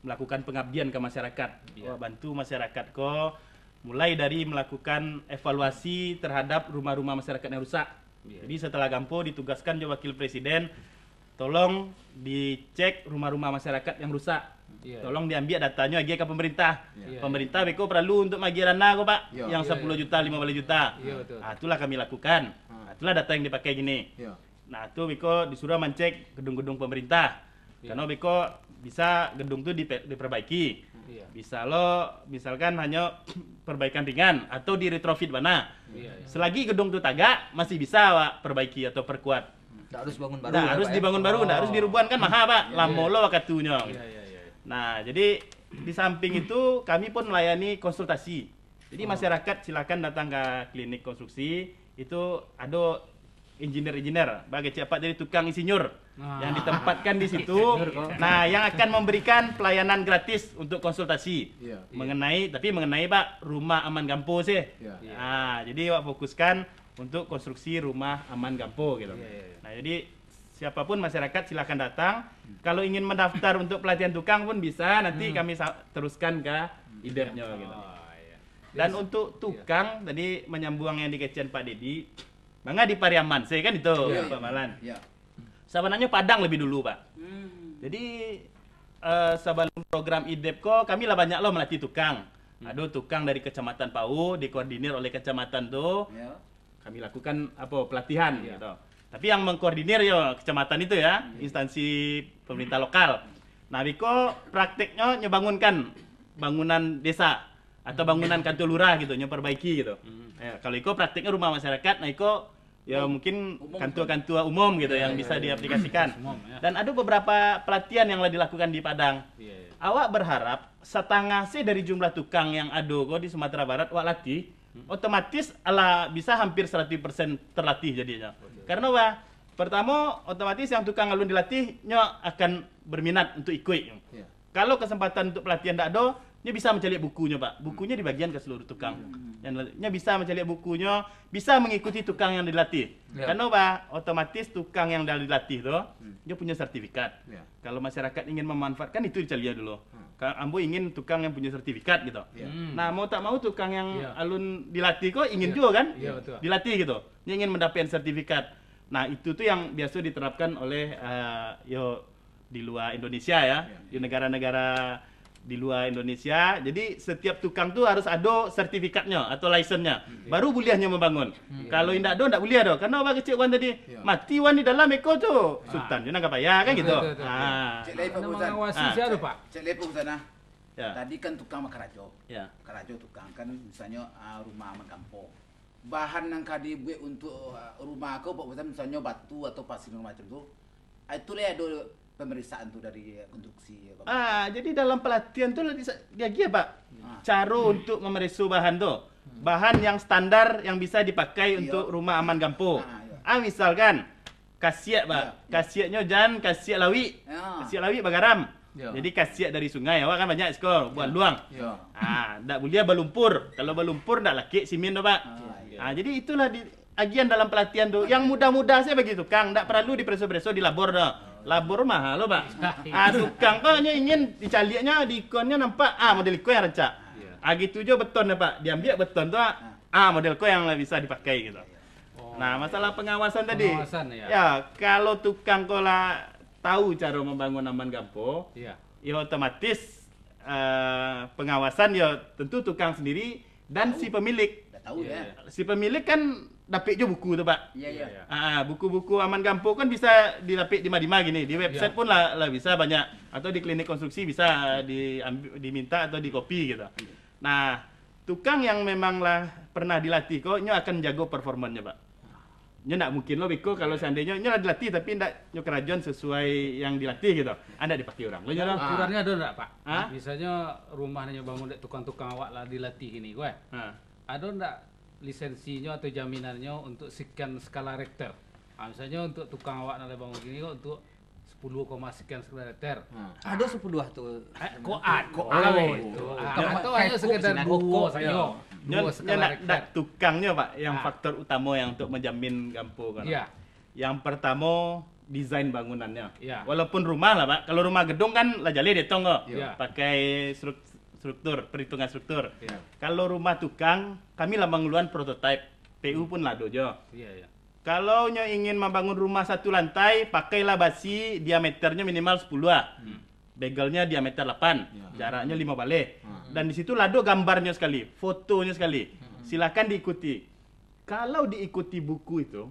melakukan pengabdian ke masyarakat. Iya. Wah, bantu masyarakat ko mulai dari melakukan evaluasi terhadap rumah-rumah masyarakat yang rusak. Iya. Jadi, setelah gampo ditugaskan jo Wakil Presiden, tolong dicek rumah-rumah masyarakat yang rusak. Iya. Tolong diambiak datanyo agiah ka pemerintah. Iya. Pemerintah beko paralu untuk magiah dana ko, Pak, yang sapuluah juta, limo baleh juta. Iya, betul. Ah, itulah kami lakukan. Ah, itulah data yang dipakai kini. Iya. Nah, tu beko disuruah mancek gedung-gedung pemerintah. Iya. Karena beko bisa gedung tu dipe-, diperbaiki. Iya. Bisa lo, misalkan hanyo perbaikan ringan atau di retrofit bana. Iya, iya. Selagi gedung tu tagak, masih bisa awak perbaiki atau perkuat. Ndak harus bangun baru. Ndak harus dibangun baru, ndak harus dirubuahan kan maha, Pak. Iya, iya. Lamo lo wakatunyo. Iya, iya, iya. Nah, jadi di samping itu, kami pun melayani konsultasi. Jadi, masyarakat silakan datang ka klinik konstruksi, itu ado engineer-engineer, bak kecek apak tadi, tukang insinyur yang ditempatkan di situ. Nah, yang akan memberikan pelayanan gratis untuk konsultasi mengenai, tapi mengenai, Pak, rumah Aman Gampo sih. Ah, jadi awak fokuskan untuk konstruksi rumah Aman Gampo gitu. Nah, jadi siapapun masyarakat silakan datang. Kalau ingin mendaftar untuk pelatihan tukang pun bisa, nanti kami sa- teruskan ke idepnya gitu. Dan untuk tukang, tadi menyambung yang dikecekan Pak Dedi, manga di Pariaman, saya kan itu, Pak Malan. Sabananyo Padang lebih dulu, Pak. Jadi, eh, sabalum program idep ko, kami lah banyak lo malatih tukang. Ado tukang dari Kecamatan Pau, dikoordinir oleh kecamatan tu. Kami lakukan, apo, pelatihan gitu. Tapi yang mengkoordinir yo kecamatan itu ya, instansi pemerintah lokal. Nah, biko prakteknyo nyo bangunkan bangunan desa atau bangunan kantua lurah gitu, nyo perbaiki gitu. Ya, kalau iko prakteknyo rumah masyarakat, nah iko ya mungkin kantua-kantua umum gitu yang bisa diaplikasikan. Dan ada beberapa pelatihan yang lah dilakukan di Padang. Awak berharap satangah se dari jumlah tukang yang ado ko di Sumatera Barat awak latih, otomatis lah bisa hampir seratus persen terlatih jadinyo. Karano apa? Pertamo, otomatis yang tukang alun dilatih, nyo akan berminat untuk ikuik. Kalau kesempatan untuk pelatihan ndak ado, nyo bisa mancaliak bukunyo, Pak. Bukunyo dibagian ka seluruh tukang. Yang nyo bisa mancaliak bukunyo, bisa mengikuti tukang yang dilatih. Karano apa? Otomatis tukang yang dilatih tu, nyo punyo sertifikat. Kalau masyarakat ingin memanfaatkan, itu dicaliak dulu. Ka-, ambo ingin tukang yang punyo sertifikat gitu. Nah, mau tak mau tukang yang alun dilatih ko ingin juo kan? Dilatih gitu. Nyo ingin mendapatkan sertifikat. Nah, itu tu yang biaso diterapkan oleh, eh, yo, di luar Indonesia ya, di negara-negara di luar Indonesia. Jadi setiap tukang tu harus ado sertifikatnyo atau license-nyo, baru buliah nyo membangun. Kalau indak ado, ndak buliah doh. Karano apa kecek wan tadi, mati wan di dalam eko tu, Sultan jo nan ka payah kan gitu. Betul, betul, betul. Ah. Cek lai, Pak Fauzan. Mengawasi sia tu, Pak? Cek lai, Pak Fauzan, ah. Ya. Tadi kan tukang bakarajo. Ya. Bakarajo tukang kan, misalnyo, ah, rumah Aman Gampo. Bahan nan ka dibuek untuk, ah, rumah ko, Pak Fauzan, misalnyo batu atau pasir segala macam tu, ah, itu lai ado pemeriksaan tu dari konstruksi, Pak Fauzan? Ah, jadi dalam pelatihan tu lah disa-, diagiah, Pak. Ah. Caro untuk memeriksa bahan tu. Bahan yang standar yang bisa dipakai untuk rumah Aman Gampo. Ah, iya. Ah, misalkan, kasiak, Pak. Kasiaknyo jan kasiak lawik. Kasiak lawik bagaram. Jadi kasiak dari sungai, awak kan banyak siko buat luang. Ah, ndak buliah balumpur. Kalau balumpur ndak lakek simin tu, Pak. Ah, jadi itulah di, agian dalam pelatihan tu. Yang mudah-mudah saja bagi tukang, ndak paralu dipereso-pereso di labor tu. Labor mahal lo, Pak. Ah, tukang ko nyo ingin dicaliaknyo, diikonnyo nampak, ah, model iko yang rancak. Ah, gitu jo beton tu, Pak. Diambiak beton tu, ah, model ko yang lah bisa dipakai gitu. Nah, masalah pengawasan tadi. Pengawasan, ya. Ya, kalau tukang ko lah tahu caro membangun Aman Gampo, ya otomatis, eh, pengawasan ya tentu tukang sendiri dan si pemilik. Dah tahu, ya. Si pemilik kan dapik jo buku tu, Pak. Iya, iya. Ah, buku-buku Aman Gampo kan bisa didapik di ma-di ma gini, di website pun lah, lah bisa banyak, atau di klinik konstruksi bisa diambi-, diminta atau dikopi gitu. Nah, tukang yang memang lah pernah dilatih ko, nyo akan jago performannyo, Pak. Nyo ndak mungkin lo beko kalau seandainyo nyo lah dilatih tapi ndak nyo karajoan sesuai yang dilatih gitu. Ndak dipakai urang lo nyo. Ukurannya ado ndak, Pak? Hah? Misalnya rumah nyo bangun dek tukang-tukang awak lah dilatih ini ko, eh. Ado ndak lisensinyo atau jaminannyo untuk sekian skala Richter? Ah, misalnya untuk tukang awak nan lah bangun gini ko untuk sepuluh koma sekian skala Richter. Ado sepuluh tu. Eh, kok ado? Kok ado itu? Ah, atau hanya sekedar buku saja. Nyo, nyo ndak, ndak tukangnyo, Pak, yang faktor utamo yang untuk menjamin Gampo kan. Iya. Yang pertamo, desain bangunannya. Iya. Walaupun rumah lah, Pak. Kalau rumah gedung kan lah jaleh dietong ko. Iya. Pakai struk-, struktur, perhitungan struktur. Iya. Kalau rumah tukang, kami lah mengeluarkan prototipe. P U pun lah ado jo. Iya, iya. Kalau nyo ingin mambangun rumah satu lantai, pakailah basi diameternyo minimal sepuluh ah. Begelnya diameter delapan, jaraknyo limo baleh. Dan di situ lah ado gambarnyo sekali, fotonyo sekali. Silakan diikuti. Kalau diikuti buku itu,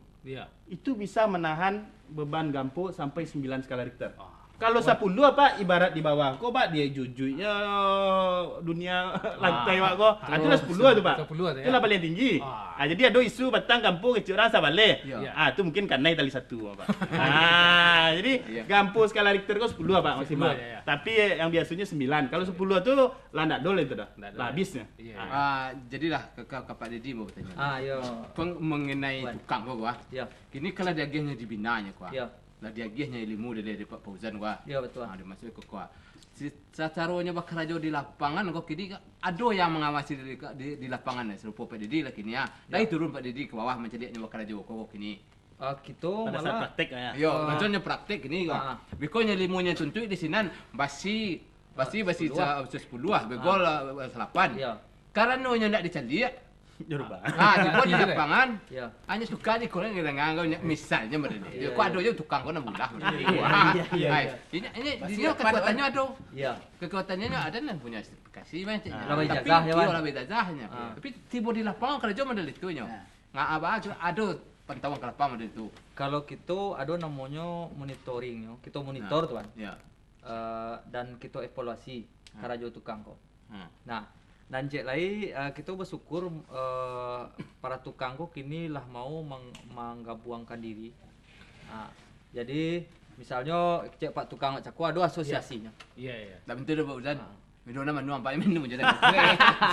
itu bisa menahan beban Gampo sampai sembilan skala Richter. Kalau sapuluah, Pak, ibarat di bawah ko, Pak, dia jujuiknya dunia lantai, Pak, ko. Ah, tu lah sapuluah tu, Pak. Sapuluah tu, ya. Itulah paling tinggi. Ah. Ah, jadi ado isu batang gampua kecek urang sabaleh. Ya. Ah, tu mungkin kanai tali satu, Pak. Ah, jadi gampua skala Richter ko sapuluah, Pak, maksimal. Sapuluah, ya, ya. Tapi yang biasanya sembilan. Kalau sapuluah tu lah ndak ado lah itu dah. Ndak ado. Lah habisnya. Iya, iya. Ah. Ah, jadilah ka, ka, ka Pak Dedi mau bertanya. Ah, yo. Peng-, mengenai tukang ko, ko, ah. Ya. Kini kalau diagiahnyo dibinanyo, ko, ah. Ya. Lah diagiahnyo ilmu dari, dari Pak Fauzan, ko, ah. Ya, betul. Ah, dimaksud ko, ko, ah. Si-, sacaronyo bakarajo di lapangan, ko, kini ado yang mangawasi di, di, di lapangan, sarupo Pak Dedi lah kini, ah. Ya. Lai turun Pak Dedi ka bawah mancaliaknyo bakarajo, ko, ko, kini. Ah, kito malah praktek lah, ya. Yo, ah, maksudnyo praktek kini, ko. Ah. Beko nyo limonyo tuntuik di sinan, basi, basi, ah, basi sapuluah. Sa-, sapuluah, begol, ah, salapan. Iya. Karano nyo ndak dicaliak. Dirubah. Ah, tibo di lapangan. Iya. Hanya suka di koran dengan nganggo nyo, misalnyo model itu. Iya, ko ado jo tukang ko nan bulah. Iya, iya, iya. Ai, ini, ini, basi dinyo kekuatannyo ado. Iya. Kekuatannyo ado nan punyo sertifikasi, mah, cik. Ah. Tapi, iyo, labiah jajahnyo. Ah. Tapi tibo di lapangan karajo model itu nyo. Nah. Nga-, apa, ado pantauan ka lapangan model itu. Kalau kito ado namonyo monitoring, yo. Kito monitor tu kan. Nah, ya. Eh, dan kito evaluasi karajo tukang ko. Hmm. Nah, nan ciek lai, eh, kito basyukur, eh, para tukang ko kini lah mau mang-, manggabuangkan diri. Nah, jadi misalnyo cek Pak Tukang cako ado asosiasinyo. Iya, iya. Dak bantu doh, Pak Uzan. Ah. Minum lah, minum, ampai minum je dah.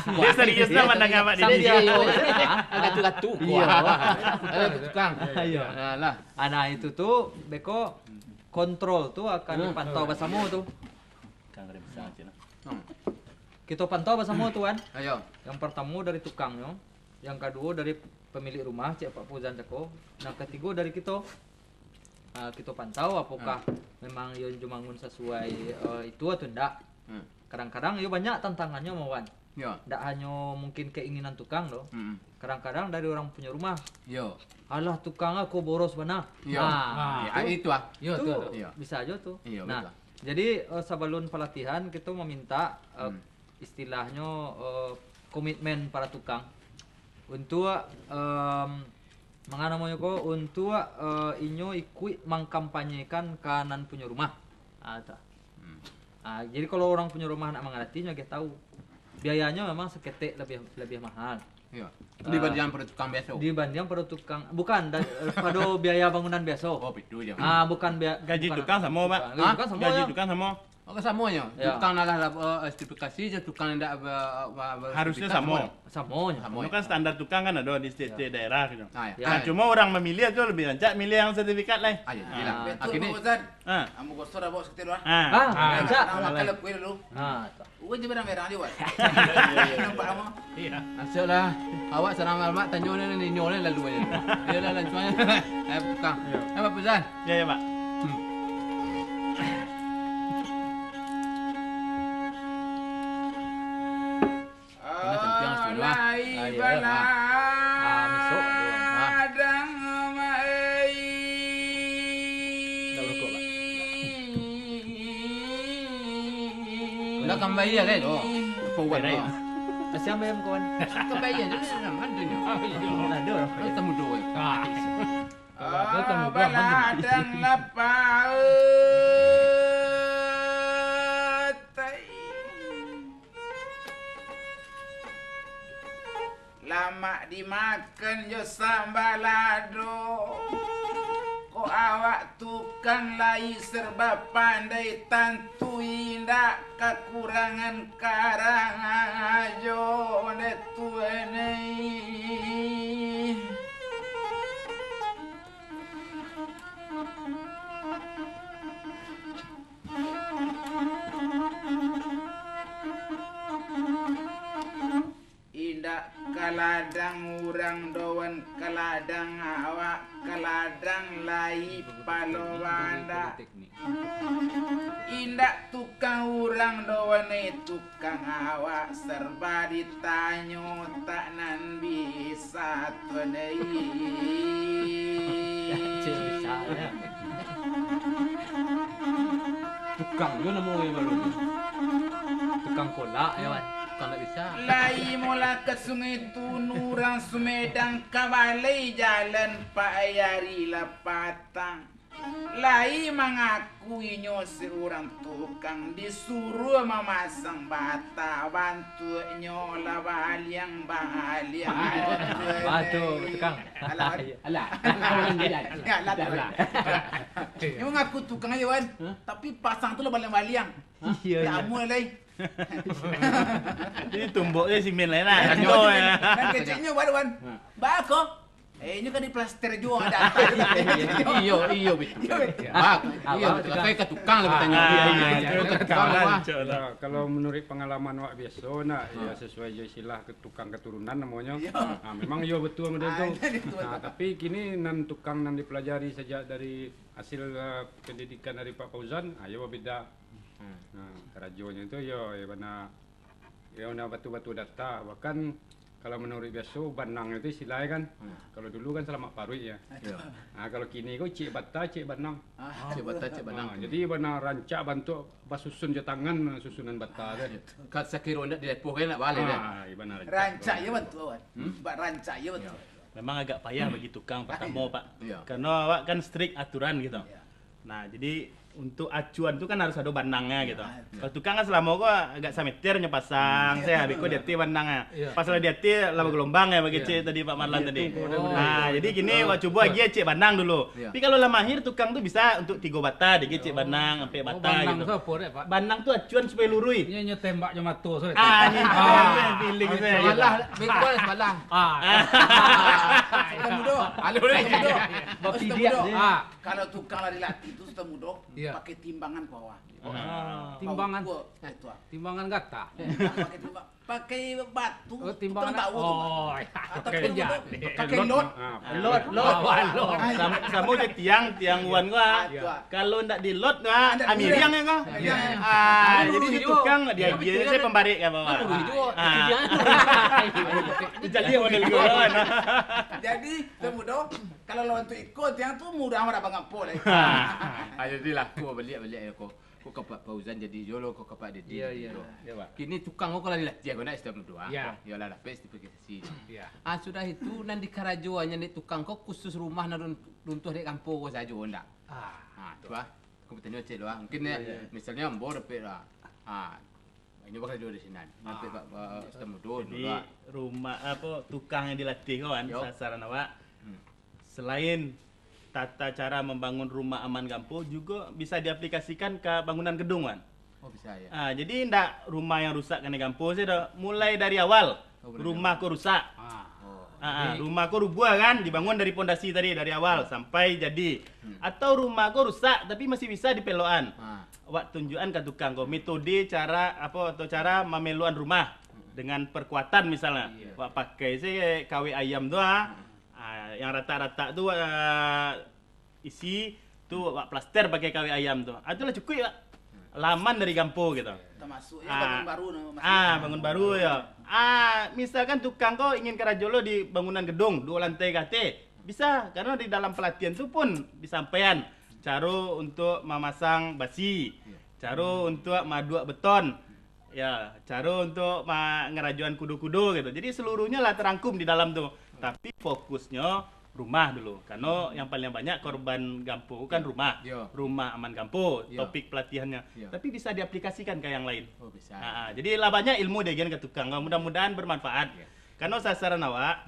Dia serius lah mandanga Pak Didi. Sambil, yo, ah, katu-katu. Iya. Ada tukang. Iya. Nah, lah. Ah, nah, itu tu, beko kontrol tu akan dipantau basamo tu. Tukang ada besar je lah. Hmm. Kito pantau basamo tu kan. Ayo. Yang partamo dari tukangnyo, yang kaduo dari pemilik rumah, cek Pak Fauzan cako, yang katigo dari kito. Ah, kito pantau apokah memang iyo nyo bangun sasuai, eh, itu atau ndak. Hmm. Kadang-kadang iyo banyak tantangannyo, Wan. Yo. Ndak hanyo mungkin keinginan tukang doh. Hmm. Kadang-kadang dari urang punyo rumah. Yo. "Alah, tukang ah, ko boros bana." Yo. Nah, ah, itu, itu ah. Yo, tu, tu, tu. Yo. Bisa jo tu. Iyo, nah, betul. Jadi, eh, sabalun palatihan, kito maminta, eh, hmm, istilahnyo, eh, komitmen para tukang untuak, em, manga namonyo ko, untuak, eh, inyo ikuik mangkampanyekan ka nan punyo rumah. Ah, tu. Hmm. Ah, jadi kalau urang punyo rumah nak mangarati, nyo agiah tahu. Biayanyo memang saketek labiah, labiah mahal. Iyo. Ah, dibandiang pado tukang biaso. Dibandiang pado tukang, bukan, da-, eh, pado biaya bangunan biaso. Oh, itu je. Ah, bukan bia-, gaji tukang samo, Pak. Gaji tukang samo. Gaji tukang samo. Oh, samonyo. Ya. Tukang nan lah, eh, sertifikasi jo tukang nan indak ba-, ba-, ba-, harusnyo sertifikat samo. Samonyo. Samonyo. Itu kan standar tukang kan ado di setiap, ya, setiap daerah gitu. Ah, ya. Nah, ah, cuma urang mamiliah tu labiah rancak miliah yang sertifikat lah. Ah, ya, ah, jelas. Betul, akhirnyo, Pak Ustaz. Ah. Ambo gosok dah bawa seketir, Pak. Ah. Ah, ah, rancak. Nah, makan lepui dulu. Ah, tu. Urang je barang merah je, Wan. Nampak apo? Iya. Masuklah. Awak salam alamat, tanyo ni, ni, nyo ni lalu aja. Iyalah, langsung aja. Eh, tukang. Iya. Eh, Pak Fauzan. Iya, iya, Pak. Hmm. Kena sentiang sudah. Alai, ah, iya, baladang, ah. Ah, misok, aduh, ah. Dah rokok, Pak. Ndak kambali lah, kan? Oh, kawan. Kasihan bayam, kawan. Kambali aja, kan? Ada nya. Oh, iya. Ada orang. Ada tamu dua. Ah. Baladang lapau. Lamak dimakan jo sambalado. Kok awak tukang lai serba pandai, tantu indak kakurangan karajo dek tuan ai. Indak kaladang urang doh wan kaladang awak, kaladang lai palo bandak. Indak tukang urang doh wan, eh, tukang awak, serba ditanyo tak nan bisa tuan ai. Tukang jo namo e baru. Tukang kolak, yo, Wan. Tukang ndak bisa. Lai molah ka Sungai Tunu, urang Sumedang ka balai jalan, Pak, ari lah patang. Lai mangaku inyo seurang tukang, disuruah mamasang bata, bantuaknyo lah baliang-baliang. Batu, tukang. Alah, Wan. Alah. Alah, alah. Inyo ngaku tukang ajo, Wan. Hah? Tapi pasang tu lah baliang-baliang. Hah? Iyo, iyo. Lamo lai. Jadi tumbuk je simin lain lah. Iyo, simin. Dan keceknyo baru, Wan. Hah. Bako. Eh, inyo kan diplaster juo, ada. Iyo, iyo, betul. Iyo, betul. Iyo, betul. Kayak ke tukang lah bertanya. Ah, iyo, iyo, iyo. Kalau menurut pengalaman awak biaso, nak, ya, sesuai jo istilah ke tukang keturunan namonyo. Iyo. Nah, memang iyo betul model tu. Nah, tapi kini nan tukang nan dipelajari sajak dari hasil, eh, pendidikan dari Pak Fauzan, ah, iyo beda. Nah, karajonyo tu iyo, iyo bana Iyo, nah, batu-batu data. Bahkan, kalau manuruik biaso, banang itu istilahnyo kan. Kalau dulu kan salamak paruik, ya. Iyo. Nah, kalau kini ko cek bata, cek banang. Ah, cek bata, cek banang. Ah, jadi bana rancak bantuak basusun jo tangan, susunan bata tu. Ka sakiro ndak dilepoh kan, ndak baleh, kan? Ah, iyo bana rancak. Rancak iyo bantuak, Wan. Hmm? Bak rancak iyo bantuak. Iyo. Memang agak payah bagi tukang pertamo, Pak. Iyo. Karena awak kan strict aturan gitu. Iyo. Nah, jadi untuk acuan tu kan harus ado banangnyo gitu. Iyo, betul. Kalau tukang kan salamo ko agak sameter nyo pasang, se, habis ko di ateh banangnyo. Iyo. Pas lah di ateh lah bagalombang ya, bagecek tadi Pak Marlan tadi. Nah, jadi kini awak cubo agiah cek banang dulu. Iyo. Tapi kalau lah mahir tukang tu bisa untuk tigo bata diagecek banang, ampek bata gitu. Banang tu apo dek, Pak? Banang tu acuan supayo luruih. Inyo, inyo tembak jo mato, so. Ah, inyo feeling, se, gitu. Sabalah, bengkok sabalah. Ah. Sutan Mudo. Sutan Mudo. Bapidiak je. Ah. Kalau tukang lah dilatih tu, Sutan Mudo, pakai timbangan bawah. Ah. Timbangan. Bawah, itu, ah. Timbangan gata. Pakai timbang-, pakai batu, oh, timbangan. Tukang tahu tu, Pak. Oh, iya. Atau pakai lot. Ah, lot, lot. Bawah lot. Sam-, samo je tiang, tiang wan ko, ah. Ah, itu, ah. Kalau ndak di lot, ah, ah, ndak amiriang ya ko. Amiriang. Ah, jadi si tukang diagiah se pambarek ka bawah. Luruih juo. Ah. Jadi model tu kan. Jadi, Sutan Mudo, kalau lawan tu iko, tiang tu mudah amat abang apo lai. Ah, jadilah, ko baliak-baliak ya ko. Ko ka Pak Fauzan jadi jo lo, ko ka Pak Dedi jadi jo. Iyo, Pak. Kini tukang ko lah dilatih ko ndak, Sutan Mudo, ah. Iyo. Iyo lah, dapek sertifikasi. Iyo. Ah, sudah itu, nan dikarajoannyo dek tukang ko khusus rumah nan run-, runtuah dek gampo ko sajo ndak? Ah, tu ah. Ko batanyo cek lo ah. Mungkin, eh, misalnyo ambo dapek lah. Ah, inyo bakarajo di sinan. Dapek Pak, Pak Sutan Mudo dulu lah. Jadi, rumah, apo, tukang yang dilatih ko kan, sasaran awak. Hmm. Selain tata cara mambangun rumah aman gampo, jugo bisa diaplikasikan ka bangunan gedung, Wan. Oh, bisa, ya. Ah, jadi ndak rumah yang rusak kanai gampo sajo, mulai dari awal. Oh, mulai dari awal. Rumah ko rusak. Ah. Oh. Ah, ah, jadi rumah ko rubuah kan, dibangun dari pondasi tadi, dari awal sampai jadi. Hmm. Atau rumah ko rusak, tapi masih bisa dipelokan. Ah. Awak tunjuakan ka tukang ko metode cara, apo, atau cara mamelokan rumah dengan perkuatan misalnya. Iya. Awak pakai se kawek ayam tu, ah. Hmm. Ah, yang ratak-ratak tu, ah, isi tu, wak plaster pakai kawek ayam tu. Ah, itulah cukuik, Pak. Lah aman dari gampo gitu. Tamasuk yo, ah, bangun baru no, Mas. Ah, bangun baru yo. Ah, misalkan tukang ko ingin karajo lo di bangunan gedung, duo lantai ka ateh, bisa, karena di dalam pelatihan tu pun disampaian caro untuk mamasang basi, caro untuk maaduak beton, ya, caro untuk ma-, ngarajoan kudo-kudo gitu. Jadi, seluruhnyo lah terangkum di dalam tu. Tapi, fokusnyo rumah dulu. Karena yang paling banyak korban gampo kan rumah. Yo. Rumah aman gampo, topik pelatihannyo. Yo. Tapi, bisa diaplikasikan ke yang lain. Oh, bisa. Ha, ha. Jadi, lah banyak ilmu diagian ke tukang. Mudah-mudahan bermanfaat. Yo. Karena sasaran awak,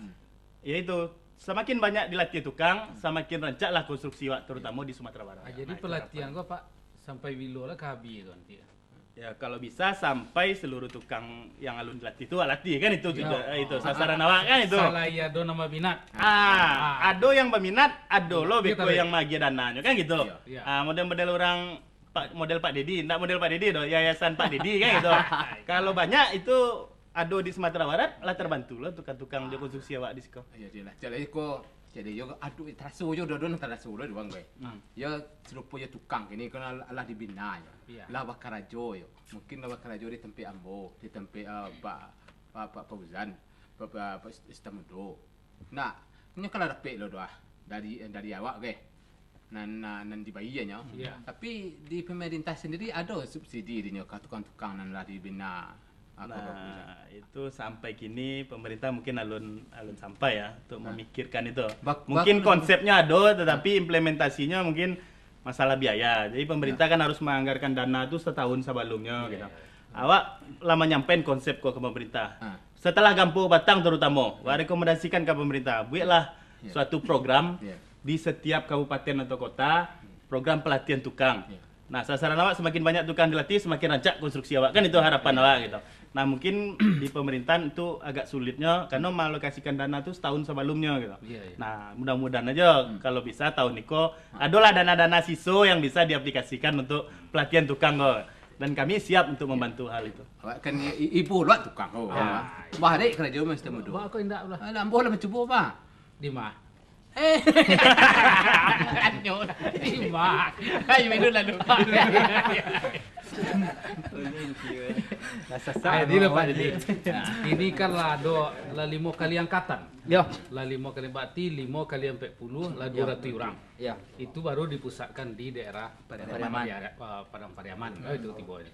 yaitu samakin banyak dilatih tukang, samakin rancaklah konstruksi awak, terutama di Sumatera Barat. Ah, jadi pelatihan ko, Pak, sampai bilo lah ka habih tu nanti? Ya, kalau bisa sampai seluruh tukang yang alun dilatih tu, awak latih kan itu, itu sasaran awak kan itu. Salah iya ado nan baminat. Ah, ado yang baminat, ado lo beko yang maagiah dananyo kan gitu. Iya. Ah, model-model orang Pak, model Pak Dedi, ndak model Pak Dedi doh, yayasan Pak Dedi kan gitu. Kalau banyak itu ado di Sumatera Barat, lah terbantu lo tukang-tukang jo konstruksi awak di siko. Iyo, iyolah. Jadi ko, jadi yo, aduh, taraso jo, doh, doh, taraso lo di wang, gue. Hmm. Yo, serupo yo tukang kini, kan alah, alah dibina yo. Iya. Lah bakarajo yo. Mungkin lah bakarajo di tampek ambo, di tampek, eh, Pak, Pak, Pak Fauzan, Pak, Pak, Pak Sutan Mudo. Nah, inyo kan lah dapek lo doh, dari, dari awak, gue. Nan, nan, nan dibayia nyo. Iya. Tapi di pemerintah sendiri ado subsidi dinyo ka tukang-tukang nan lah dibina, apa, nah, itu sampai kini pemerintah mungkin alun, alun sampai ya untuk memikirkan itu. Mungkin konsepnya ado, tetapi implementasinyo mungkin masalah biaya. Jadi pemerintah kan harus manganggarkan dana tu satahun sabalumnyo gitu. Awak lah manyampaikan konsep ko ka pemerintah. Setelah Gampo Batang tarutamo, wak rekomendasikan ka pemerintah, bueklah suatu program di setiap kabupaten atau kota, program pelatihan tukang. Nah, sasaran awak samakin banyak tukang dilatih, samakin rancak konstruksi awak. Kan itu harapan awak gitu. Nah, mungkin di pemerintahan tu agak sulitnyo, karena mengalokasikan dana tu setahun sabalumnyo gitu. Nah, mudah-mudahan aja kalau bisa tahun niko adolah dana-dana siso yang bisa diaplikasikan untuk pelatihan tukang ko. Dan kami siap untuk membantu hal itu. Awak kan i-, i-, ibu luak tukang ko. Bah, dek karajo mesti mudo. Bah, kok indak lah. Alah, ambo lah mancubo, bah. Di ma? Eh. Anyo lah. Di ma? Ayo, minum lalu. Nah, sasak. Jadi lah, Pak, jadi. Nah, ini kan lah ado lah limo kali angkatan. Yo. Lah limo kali, berarti limo kali ampek puluah, lah duo ratuih urang. Ya. Itu baru dipusatkan di daerah Padang Pariaman. Padang Pariaman. Oh, itu tibo ini.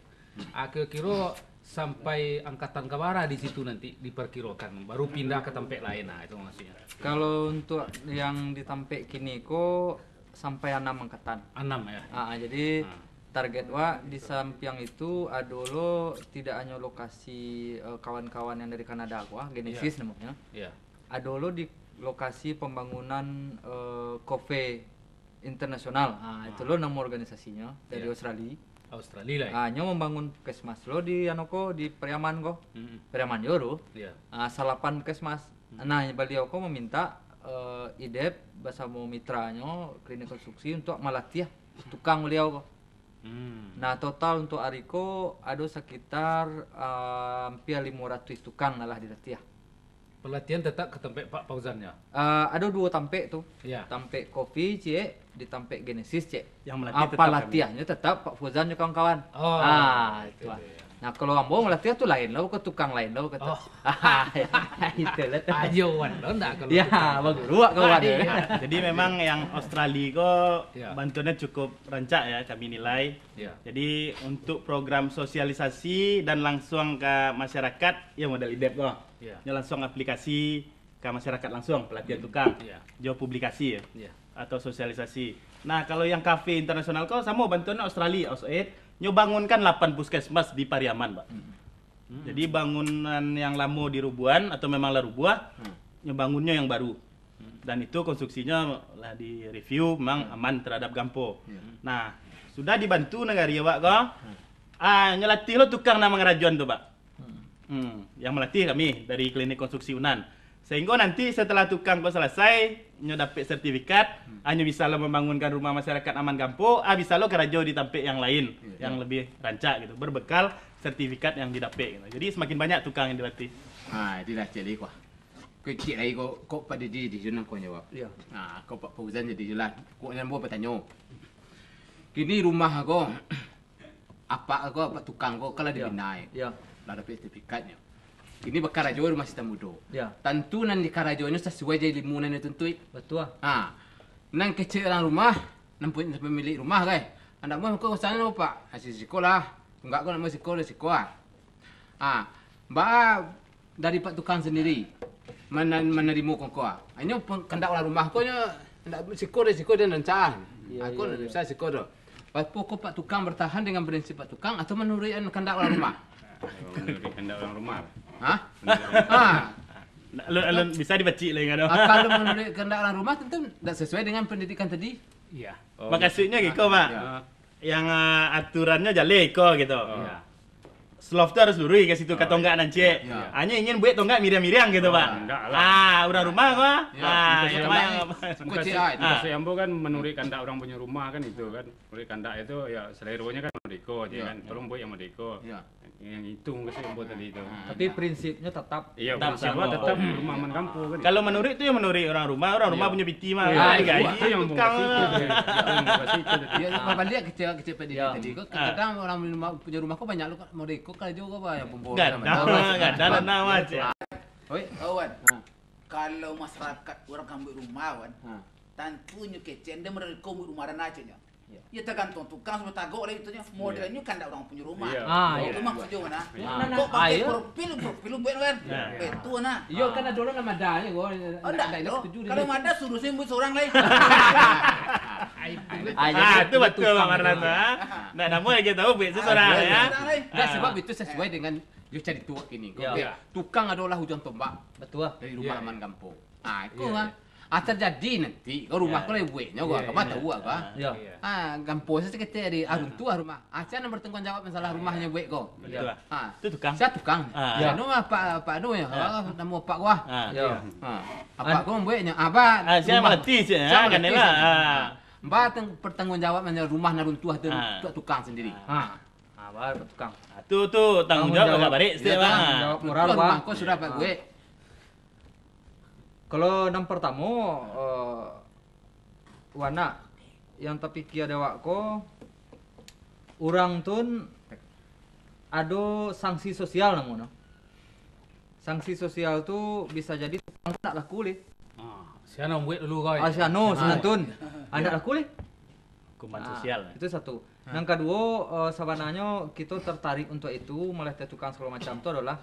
Ah, kiro-kiro sampai angkatan ka bara di situ nanti diperkirakan, baru pindah ka tampek lain, nah, itu maksudnya. Kalau untuk yang di tampek kini ko sampai anam angkatan. Anam, ya? Ah, jadi target wak di sampiang itu ado lo tidak hanya lokasi, eh, kawan-kawan yang dari Kanada ko, ah, Genesis namonyo. Iya. Ado lo di lokasi pembangunan, eh, kafe internasional. Ah, itu lo namo organisasinyo dari Australia. Australia lah, ya? Ah, nyo membangun puskesmas lo di anu ko, di Pariaman ko. Pariaman jo tu. Iya. Ah, salapan puskesmas. Nah, baliau ko meminta, eh, IDEP basamo mitranyo klinik konstruksi untuk malatih tukang baliau ko. Nah, total untuk ari ko ado sekitar, eh, hampir limo ratuih tukang lah dilatih. Pelatihan tetap ke tampek Pak Fauzan, ya? Ah, ado duo tampek tu. Ya. Tampek kopi, ciek, di tampek Genesis, ciek. Yang melatih tetap kami. Pelatihanyo tetap Pak Fauzan jo kawan-kawan. Oh, ah, itu lah. Nah, kalau ambo melatih tu lain lo, ke tukang lain lo, kata. Oh. Itulah tu. Ajo wan lo ndak kalau tukang. Ya, baguru wak kawan. Jadi memang yang Australia ko bantuannya cukup rancak ya, kami nilai. Ya. Jadi untuk program sosialisasi dan langsung ke masyarakat, ya modal IDEP ko. Ya. Nyo langsung aplikasi ka masyarakat langsung, pelatihan tukang, jo publikasi ya, atau sosialisasi. Nah, kalau yang kafe internasional ko samo bantuannya Australia, Ausaid, nyo bangunkan lapan puskesmas di Pariaman, Pak. Jadi bangunan yang lamo dirubuhan atau memang lah rubuah, nyo bangunnyo yang baru. Dan itu konstruksinyo lah di-review, memang aman terhadap gampo. Nah, sudah dibantu nagari awak ko, ah, nyo latih lo tukang nan mangarajoan tu, Pak. Hmm, yang melatih kami dari klinik konstruksi Unan. Sehingga nanti setelah tukang ko selesai, nyo dapek sertifikat, ah, nyo bisa lah membangunkan rumah masyarakat aman gampo, ah, bisa lo karajo di tampek yang lain, yang lebih rancak gitu, berbekal sertifikat yang didapek gitu. Jadi semakin banyak tukang yang dilatih. Ha, itu dah cek lagi ko. Kecek lagi ko, ko Pak Didi, Didi Junan ko jawab. Iya. Ha, ko Pak Fauzan jadi jelas. Ko nyambo bertanyo. Kini rumah ko, apak ko, apak tukang ko, kan lah dibinai. Iya. Lah dapek sertifikatnyo. Kini bakarajo rumah Sitan Mudo. Iya. Tantu nan dikarajonyo sasuai jo ilmu nan dituntut. Betul. Ha. Nan kecek urang rumah, nan pu-, nan pamilik rumah, kai. Andak mah ko usahanyo, Pak. Hasil siko lah. Tunggak ko nak siko, siko ah. Ah, ba dari Pak Tukang sandiri mana-, manarimo ko ko ah. Inyo pun kandak urang rumah ko nyo, ndak siko deh, siko deh rancak. Iya, ah, ko iya, ndak iya. Bisa siko doh. Apo ko Pak Tukang bertahan dengan prinsip Pak Tukang atau manuruik kandak urang rumah? Manuruik kandak urang rumah. Hah? Ha. Alun, alun bisa dibacik lah ingat tu. Ah, kalau manuruik kandak urang rumah, tentu ndak sesuai dengan pendidikan tadi. Iya. Oh, makasudnyo giko, Pak. Iya. Yang, ah, aturannyo jaleh iko gitu. Iya. Slope tu harus luruih ka situ, ka tonggak nan ciek. Iya. Hanyo ingin buek tonggak miriang-miriang gitu, Pak. Ndak lah. Ah, urang rumah ko. Iya. Ah, mukasuik ambo, mukasuik ambo kan manuruik kandak urang punyo rumah kan itu kan. Manuruik kandak itu ya seleronyo kan modeko je kan. Tolong buek yang modeko. Iya. Yang itu mukasuik ambo tadi tu. Tapi prinsipnyo tetap. Iya, prinsip awak tetap rumah aman gampo kan. Kalau manuruik tu yang manuruik urang rumah, urang rumah punyo piti mah. Iya, itu yang ambo mukasuik itu. Itu yang ambo mukasuik itu tadi. Ya, baliak kecek-kecek tadi. Kadang urang punyo rumah ko banyak lo modeko karajo ko, Pak, yang pemboros. Gadang, gadang lah nama cek. Oi, Wan. Kalau masyarakat urang ka buek rumah, Wan, tantunyo kecek, ndak modeko buek rumah dan aceknyo. Iya. Ya, tagantuang tukang samo tagok lah itu nyo. Modernyo kandak urang punyo rumah. Iya. Ah, itu iya. Maksudnyo nah. Nah, nah, kok pakai profil, profil buek kan? Iya. Itu nah. Iyo, kan ado lo nan madanyo ko. Oh, ndak, ndak setuju. Kalau mada suruh sih buek surang lah. Ah, jadi Ah, itu betul, Bang Marlan tu, ah. Ndak namo lagi tahu, buek sesorang, Ah, ya. Dah, sebab Ah. itu sesuai dengan yo carito kini. Yo. Buek tukang adolah ujuang tombak Betul. dari rumah Yo. aman gampo. Ah, iko Yo, ah. yo. Ah, terjadi nanti, ko rumah Yo. ko lai bueknyo, ko, Yo, ka yo. tahu, ko. Ah. Yo. Yo. Ah, gampo saketek tadi, ah, runtuah rumah. Ah, sia nan bertanggung jawab masalah rumahnyo buek ko? Betul. Ah. Tu tukang. Sia tukang. Ah. Yo. Anu mah, Pak, Pak anu yo, Ah. ah, namo Pak ko, ah. Ah. Yo. Ah. Apak An- ko bueknyo, ah, ba, Ah, sia rumah. malatih, sia, Sia ah, malatih, kan lah. sia. Ah. Ba tang-, pertanggungjawabannyo rumah nan runtuah tu, Ah. tu tukang sendiri. Ah. Ah. Ah, ba tukang. Ah, tu, tu tanggung Tanggung jawab jawab. agak barik Yo, sikit, Bang. tanggung jawab moral, Runtuah Bang. rumah ko sudah, Pak, Ah. buek. Kalau nan partamo, eh, Wanak, yang tapikia di awak ko, urang tu ado sanksi sosial namonyo. Sanksi sosial tu bisa jadi tukang tu ndak laku leh. Ah, sia nan buek dulu ko, Ah, eh? si anu, si Ah. Antun. Ah, ndak laku leh. Hukuman Ah, sosial, eh? itu satu. Ah. Nan kaduo, eh, sabananyo kito tertarik untuak itu, malihat tukang sagalo macam tu adolah,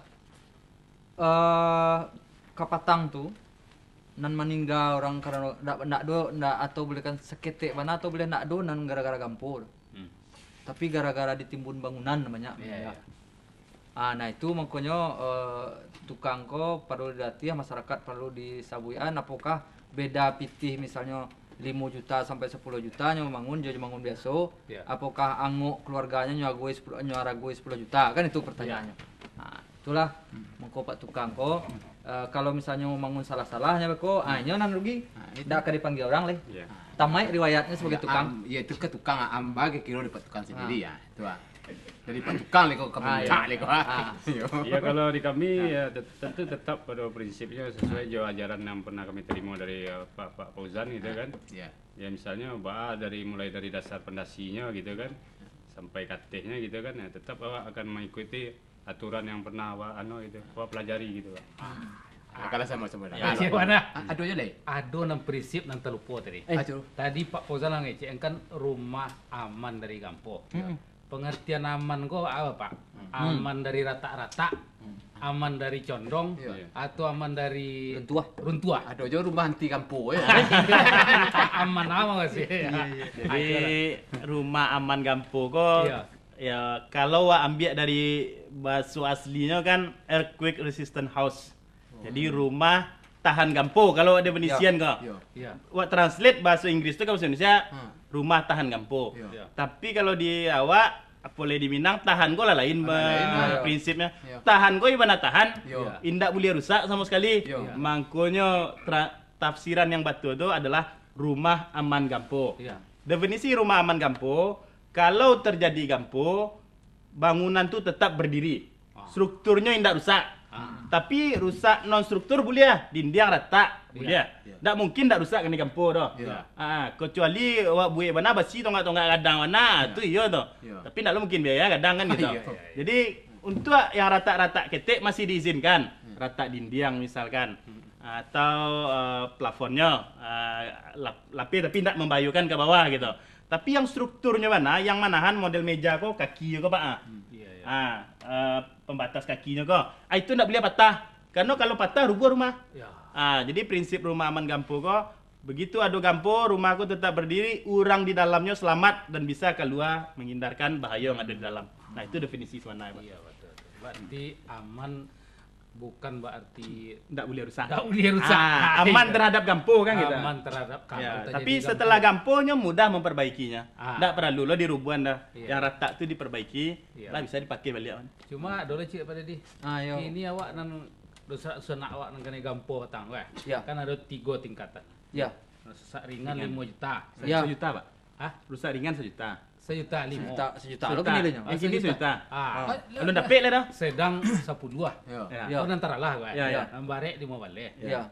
eh, kapatang tu, nan maningga urang karano ndak, ndak do, ndak atau buliah kan saketek bana atau buliah ndak do nan gara-gara gampo tu. Hmm. Tapi gara-gara ditimbun bangunan banyak Iya, maningga. iya. Ah, nah itu mangkonyo, eh, tukang ko paralu dilatiah, masyarakat paralu disabuikan, apokah beda pitih misalnyo limo juta sampai sapuluah juta nyo mambangun, jo mambangun biaso, Iya. apokah angok keluarganyo nyo agoi sapuluah, nyo aragoi sapuluah juta, kan itu pertanyaannyo. Iya. Nah, itulah, Hmm. mangko Pak Tukang ko, Hmm. eh, kalau misalnyo mambangun salah-salah nyo beko, ah, Hmm. inyo nan rugi, Nah, itu. ndak ka dipanggia urang leh. Iya. Tamaik riwayatnyo sebagai Ya, tukang. am, ya, itu ke tukang, am, bagi kiro di Pak Tukang sendiri, Ah. ya, itu, ah. Dari Pak Tukang leko, ka Ah, puncak iya. leko, ah. Ah. Yo. Ya, kalau di kami, Ah. ya, tet-, tentu tetap pada prinsipnya sesuai jo ajaran yang pernah kami terima dari, eh, Pak, Pak Fauzan gitu kan. Ya. Ya, misalnya, bah, dari, mulai dari dasar pondasinya gitu kan, sampai katehnya gitu kan, ya, tetap awak akan mengikuti aturan yang pernah awak, anu gitu, awak pelajari gitu, Pak. Ah. Kalau sama-sama dah. Ya, Kalau siapa dah? A-, ado je lai. Ado nan prinsip nan talupo tadi. Eh. Aduh. Tadi Pak Fauzan lah ngecek kan rumah aman dari gampo. Hmm. Pengertian aman ko apa, Pak? Hmm. Aman dari ratak-ratak, Hmm. aman dari condong, Iya. atau aman dari Runtuah. runtuah? Ado jo rumah anti gampo, ya. Aman aman sih. Iya, iya. Jadi, rumah aman gampo ko, Iya. ya, kalau wak ambiak dari bahaso aslinyo kan earthquake resistant house. Jadi, Hmm. rumah tahan gampo, kalau definisian Iya. ko. Iya. Iya. Wak translate bahaso Inggris tu ka bahaso Indonesia, Hmm. rumah tahan gampo. Iya. Iya. Tapi kalau di awak, apo lai di Minang, tahan ko lah lain Ada ba-, lain, iya. prinsipnya. Iya. Tahan ko ibana tahan, Iya. indak buliah rusak samo sakali. Iya. Mangkonyo tra-, tafsiran yang batua tu adalah rumah aman gampo. Iya. Definisi rumah aman gampo, kalau terjadi gampo, bangunan tu tetap berdiri. Ah. Strukturnyo indak rusak. Ah. Tapi rusak non struktur buliah, dindiang ratak Iya. buliah. Iya. Ndak mungkin ndak rusak kena gampo tu. Iya. Ah, kecuali awak buek bana basi tonggak-tonggak gadang bana, Iya. tu iyo tu. Iya. Tapi ndak lo mungkin biaya gadang kan gitu. Iya, iya. Jadi, untuk yang ratak-ratak ketek masih diizinkan. Hmm. Ratak dindiang misalkan. Hmm. Atau, eh, plafonnyo, eh, lap-, lapeh tapi ndak mambahayokan ka bawah gitu. Tapi yang strukturnyo bana, yang manahan model meja ko, kaki ko, Pak, ah. Hmm. Iya, iya. Ah, eh, pembatas kakinyo ko. Ah, itu ndak buliah patah. Karano kalau patah, rubuah rumah. Ya. Ah, jadi prinsip rumah aman gampo ko, begitu ado gampo, rumah ko tetap berdiri, urang di dalamnyo selamat dan bisa kalua menghindarkan bahayo yang ado di dalam. Nah, itu definisi sabananyo, Pak. Iya, betul, betul. Berarti aman bukan berarti Ndak buliah rusak. ndak buliah rusak. Ah, Ah, aman iya. terhadap gampo kan gitu. Aman terhadap kalau Ya, terjadi tapi gampo. setelah gamponyo mudah memperbaikinya. Ah. Ndak paralu lo dirubuahan dah. Iya. Yang ratak tu diperbaiki, Iya. lah bisa dipakai baliak kan. Cuma ado lah cik pada di. Ah, yo. Ini awak nan dosa, dosa nak awak nan kena gampo patang tu, eh. Ya. Kan ado tigo tingkatan. Ya. Rusak ringan Ringan. limo juta. Sa-, Ya. sajuta, Pak? Hah? Rusak ringan sajuta. Sajuta limo. Sajuta, sajuta. Sajuta. Lo kini lo nyo. Yang kini Sajuta. sajuta. Ah. Ah. Belum dapek lah dah. Sedang sapuluah. Ya. Ya. Ya. Kau nan taralah, Pak. Ya, ya. Nan barek limo baleh. Ya.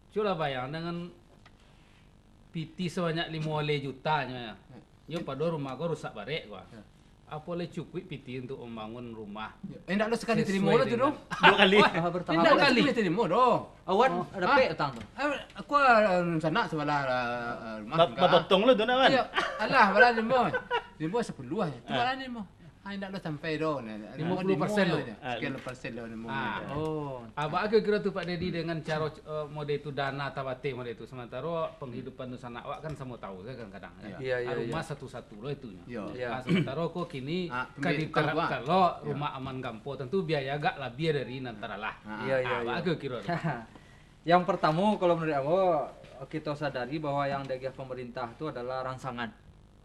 Cubolah bayang dengan piti sabanyak limo baleh juta nyo, ya. Yo pado rumah kau rusak barek, kau. Ya. Apo lai cukuik piti untuk mambangun rumah? Eh, ndak lo sakali Sesuai tarimo lo tu dengan doh. Dua kali. Ah, pertama Ndak kali. lo sakali tarimo doh. Awan Oh. dapek Hah? patang tu. Eh, aku, ah, sanak sabalah, ah, ah, rumah Ba-, tinggal. bapotong lo tu nak kan? Iya. Alah, balah limo. Limo sapuluah je. Tu Ah. balah limo. Ah, indak lah sampai doh. Nah, limo puluah persen limo tu. Sakian persen lah nemu. Ah. Oh. Ah, baa kiro-kiro tu, Pak Dedi, dengan caro, eh, model itu, dana tabateh model itu, sementara penghidupan dunsanak awak kan samo tahu sajo kadang-kadang, kan? Iya. Iya, iya, ah, rumah iya. Satu-satu lo itunyo. Iya. Iya. Ah, sementara ko kini ah, ka ambil diterapkan utang, Pak. Lo, iya. Rumah aman gampo, tentu biaya agak labiah dari nan taralah. Ah. Iya, iya, ah, baa iya. Kiro-kiro tu. Yang pertamo, kalau menurut ambo, kita sadari bahwa yang diagiah pemerintah tu adalah rangsangan.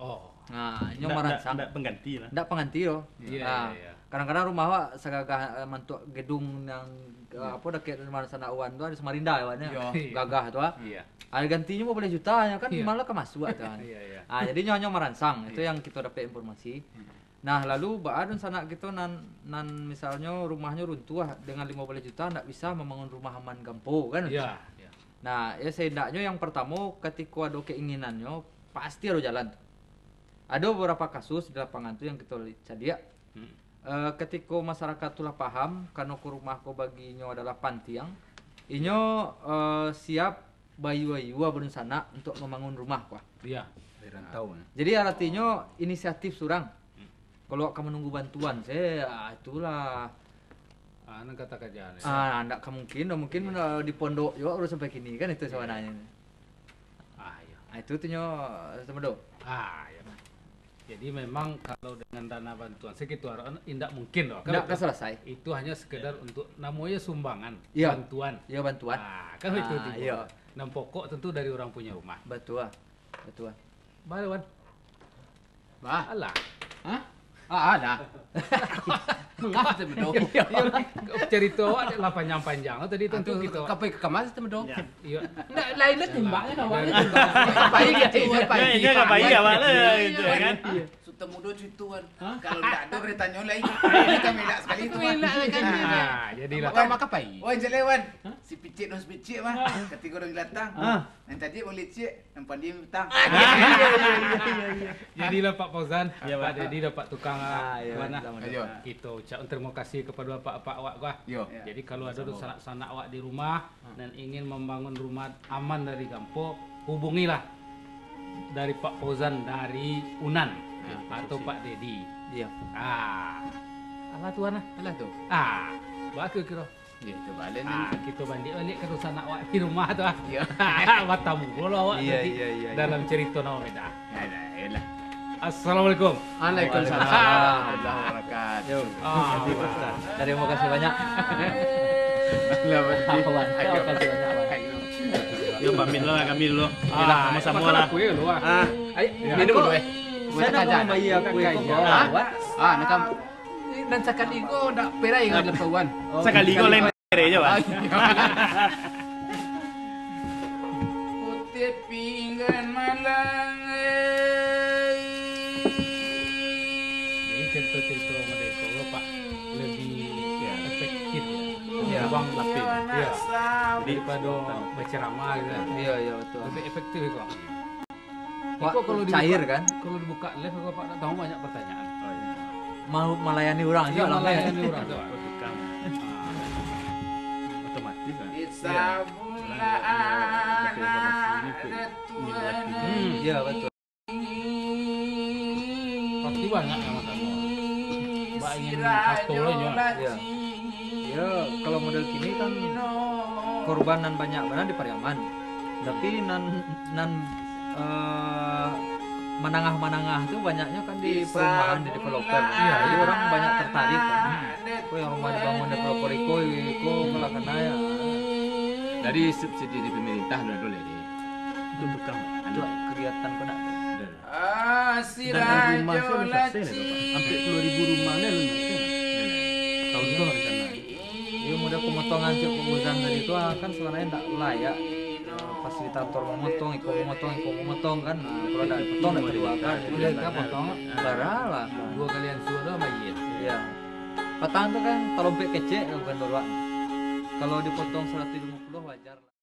Oh. Nah, inyo ndak, ndak, maransang. Ndak pengganti lah. Ndak pengganti doh. Iya, nah, iya, iya. Kadang-kadang rumah awak sagagah, eh, mantuak gedung yang, eh, iya. Apo, dakek rumah sanak wan tu, ado Samarinda awaknyo. Iya. Gagah tu, ah. Iya. Ado gantinyo limo baleh juta, nyo kan, iya. Malah ka masuak tu kan. Iya, iya. Ah, jadi nyo hanyo maransang. Itu iya. Yang kita dapat informasi. Hmm. Nah, lalu baa dunsanak kito nan, nan misalnyo rumahnyo runtuah, dengan limo baleh juta ndak bisa mambangun rumah aman gampo, kan? Iya, iya. Nah, ya, saindaknyo yang partamo, katiko ado kainginannyo, pasti ado jalan tu. Ado babarapo kasus di lapangan tu yang kito li-, caliak. Hmm. Eh, katiko masarakat tu lah paham, karano ko rumah ko baginyo adalah pantiang, inyo, eh, siap bayua-yua badunsanak untuak mambangun rumah ko. Iya. Dari rantau, eh. Jadi, aratinyo inisiatif surang. Hmm. Kalau ka manunggu bantuan, se, ah, itulah. Ah, nan kata kaja, ya. Ah, ndak ka mungkin doh, mungkin, iya. Eh, di pondok juo baru sampai kini, kan, itu iya. Sabananyo. Ah, iya. Ah, itu tu nyo, Temudo. Ah, iya. Jadi, memang kalau dengan dana bantuan sakitu, indak mungkin doh, kan. Ndak ka itu salasai. Itu hanya sekedar iya. Untuk, namonyo sumbangan, iya. Bantuan. Iya, bantuan. Ah, kan itu ah, tibo. Iya. Nan pokok tentu dari urang punyo rumah. Batua. Batua. Baa, Wan? Bah. Alah. Hah? Ah, alah. Mangapa tu, Temudo? Iyo, carito awak lah panjang-panjang tadi, ah, tentu tu kito ka pai ka kamar, Temudo. Iyo. Iyo. Ndak, lain lah timbang kan awak ni. Ka pai gitu, ka pai. Iyo, iyo, ka pai awak lah, gitu kan. Iyo. Su Temudo carito kan. Hah? Kalau ndak ado, kami tanyo lai. Ini kami elak sakali tu, Wan. Elak lah kan. Ah, jadilah. Wan, maka pai. Wan, jelek, Wan. Hah? Si Picik dong si Picik, Wan. Katiko dong datang. Ah. Nan cadiak Bang Licik, nan pandiam Bintang. Iyo, iyo, iyo, iyo, iyo. Jadilah Pak Fauzan, iyo, Pak Dedi, Pak Tukang, ah, iyo, Wan, ah. Iyo. Kito ucapkan tarimo kasih kapado apak-apak awak ko, ah. Iyo. Jadi, kalau ado tu sanak-sanak awak di rumah, hmm, nan ingin mambangun rumah aman dari gampo, hubungilah dari Pak Fauzan dari Unan, iyo, atau Pak Dedi. Iyo. Ah. Alah tu, Wan, ah. Alah tu. Ah. Baa kiro-kiro. Iyo, itu baliak ni. Ah, kito baliak baliak ka dunsanak awak di rumah tu, ah. Iyo. Batamu pulo awak, iyo, nanti iyo, iyo, iyo, dalam carito nan babeda. Alah, iyolah. Assalamualaikum. Waalaikumsalam warahmatullahi wabarakatuh. Yo. Ah, tarimo kasih banyak. Alah, Wan. Apo, Wan? Ayo. Tarimo kasih banyak, Wan. Ayo. Yo, pamit lah kami dulu. Ah, samo-samo lah. Makan kue dulu, ah. Ah. Ayo, yo, minum dulu, eh. Sayo nak mambayia kue ko, Wan. Ah? Ah, nak kam-, nan sakali ko ndak perai ka lapau, Wan. Oh, sakali ko sakali lain. Kere jo, Bang. Putih pinggan malang, eh. Jadi, carito-carito model ko, Pak, lebih, ya, efektif, ya, membuang lapin. Ya. Jadi, daripado baceramah gitu kan. Iya, iya, betul. Lebih efektif itu, Pak. Wak, iko kalau cair, dibuka, kan? Kalau dibuka live, Bapak nak tahu banyak pertanyaan. Oh, iya. Mau melayani orang. Iya, juga lah, melayani orang, Pak. Tukang. Ah. Otomatis, kan? Iya. Orang yang, yang dapat informasi ini, ini lelaki. Hmm, iya, betul. Pasti banyak yang makan. Bak ingin satu lah, nyo. Iya. Ya, kalau model kini kan korban nan banyak bana di Pariaman. Tapi nan, nan, eh, manangah-manangah tu banyaknyo kan di perumahan, di developer. Iya, jadi iya. Orang banyak tertarik kan. Hmm. Ko yang rumah dibangun developer iko, iko, iko lah kena ya. Dari subsidi dari pemerintah dulu, dulu, ya. Itu tukang. Anu. Itu kegiatan ko nak. Udah. Dan rumah tu alun salasai lai, Bapak. Ampek puluah ribu rumah ni alun salasai. Tahun tu rencana. Iyo, model pemotongan cek pembusuan tadi tu, ah, kan sebenarnya ndak layak. Fasilitator memotong, iko memotong, iko memotong kan. Nah, kalau ndak potong, ndak keluar kan. Jadi, udah kan potong, barang lah. Dua kali ansua tu bayar. Iya. Patang tu kan, kalau ampek kecek, bukan doruak. Kalau dipotong seratus lima puluh, wajar lah.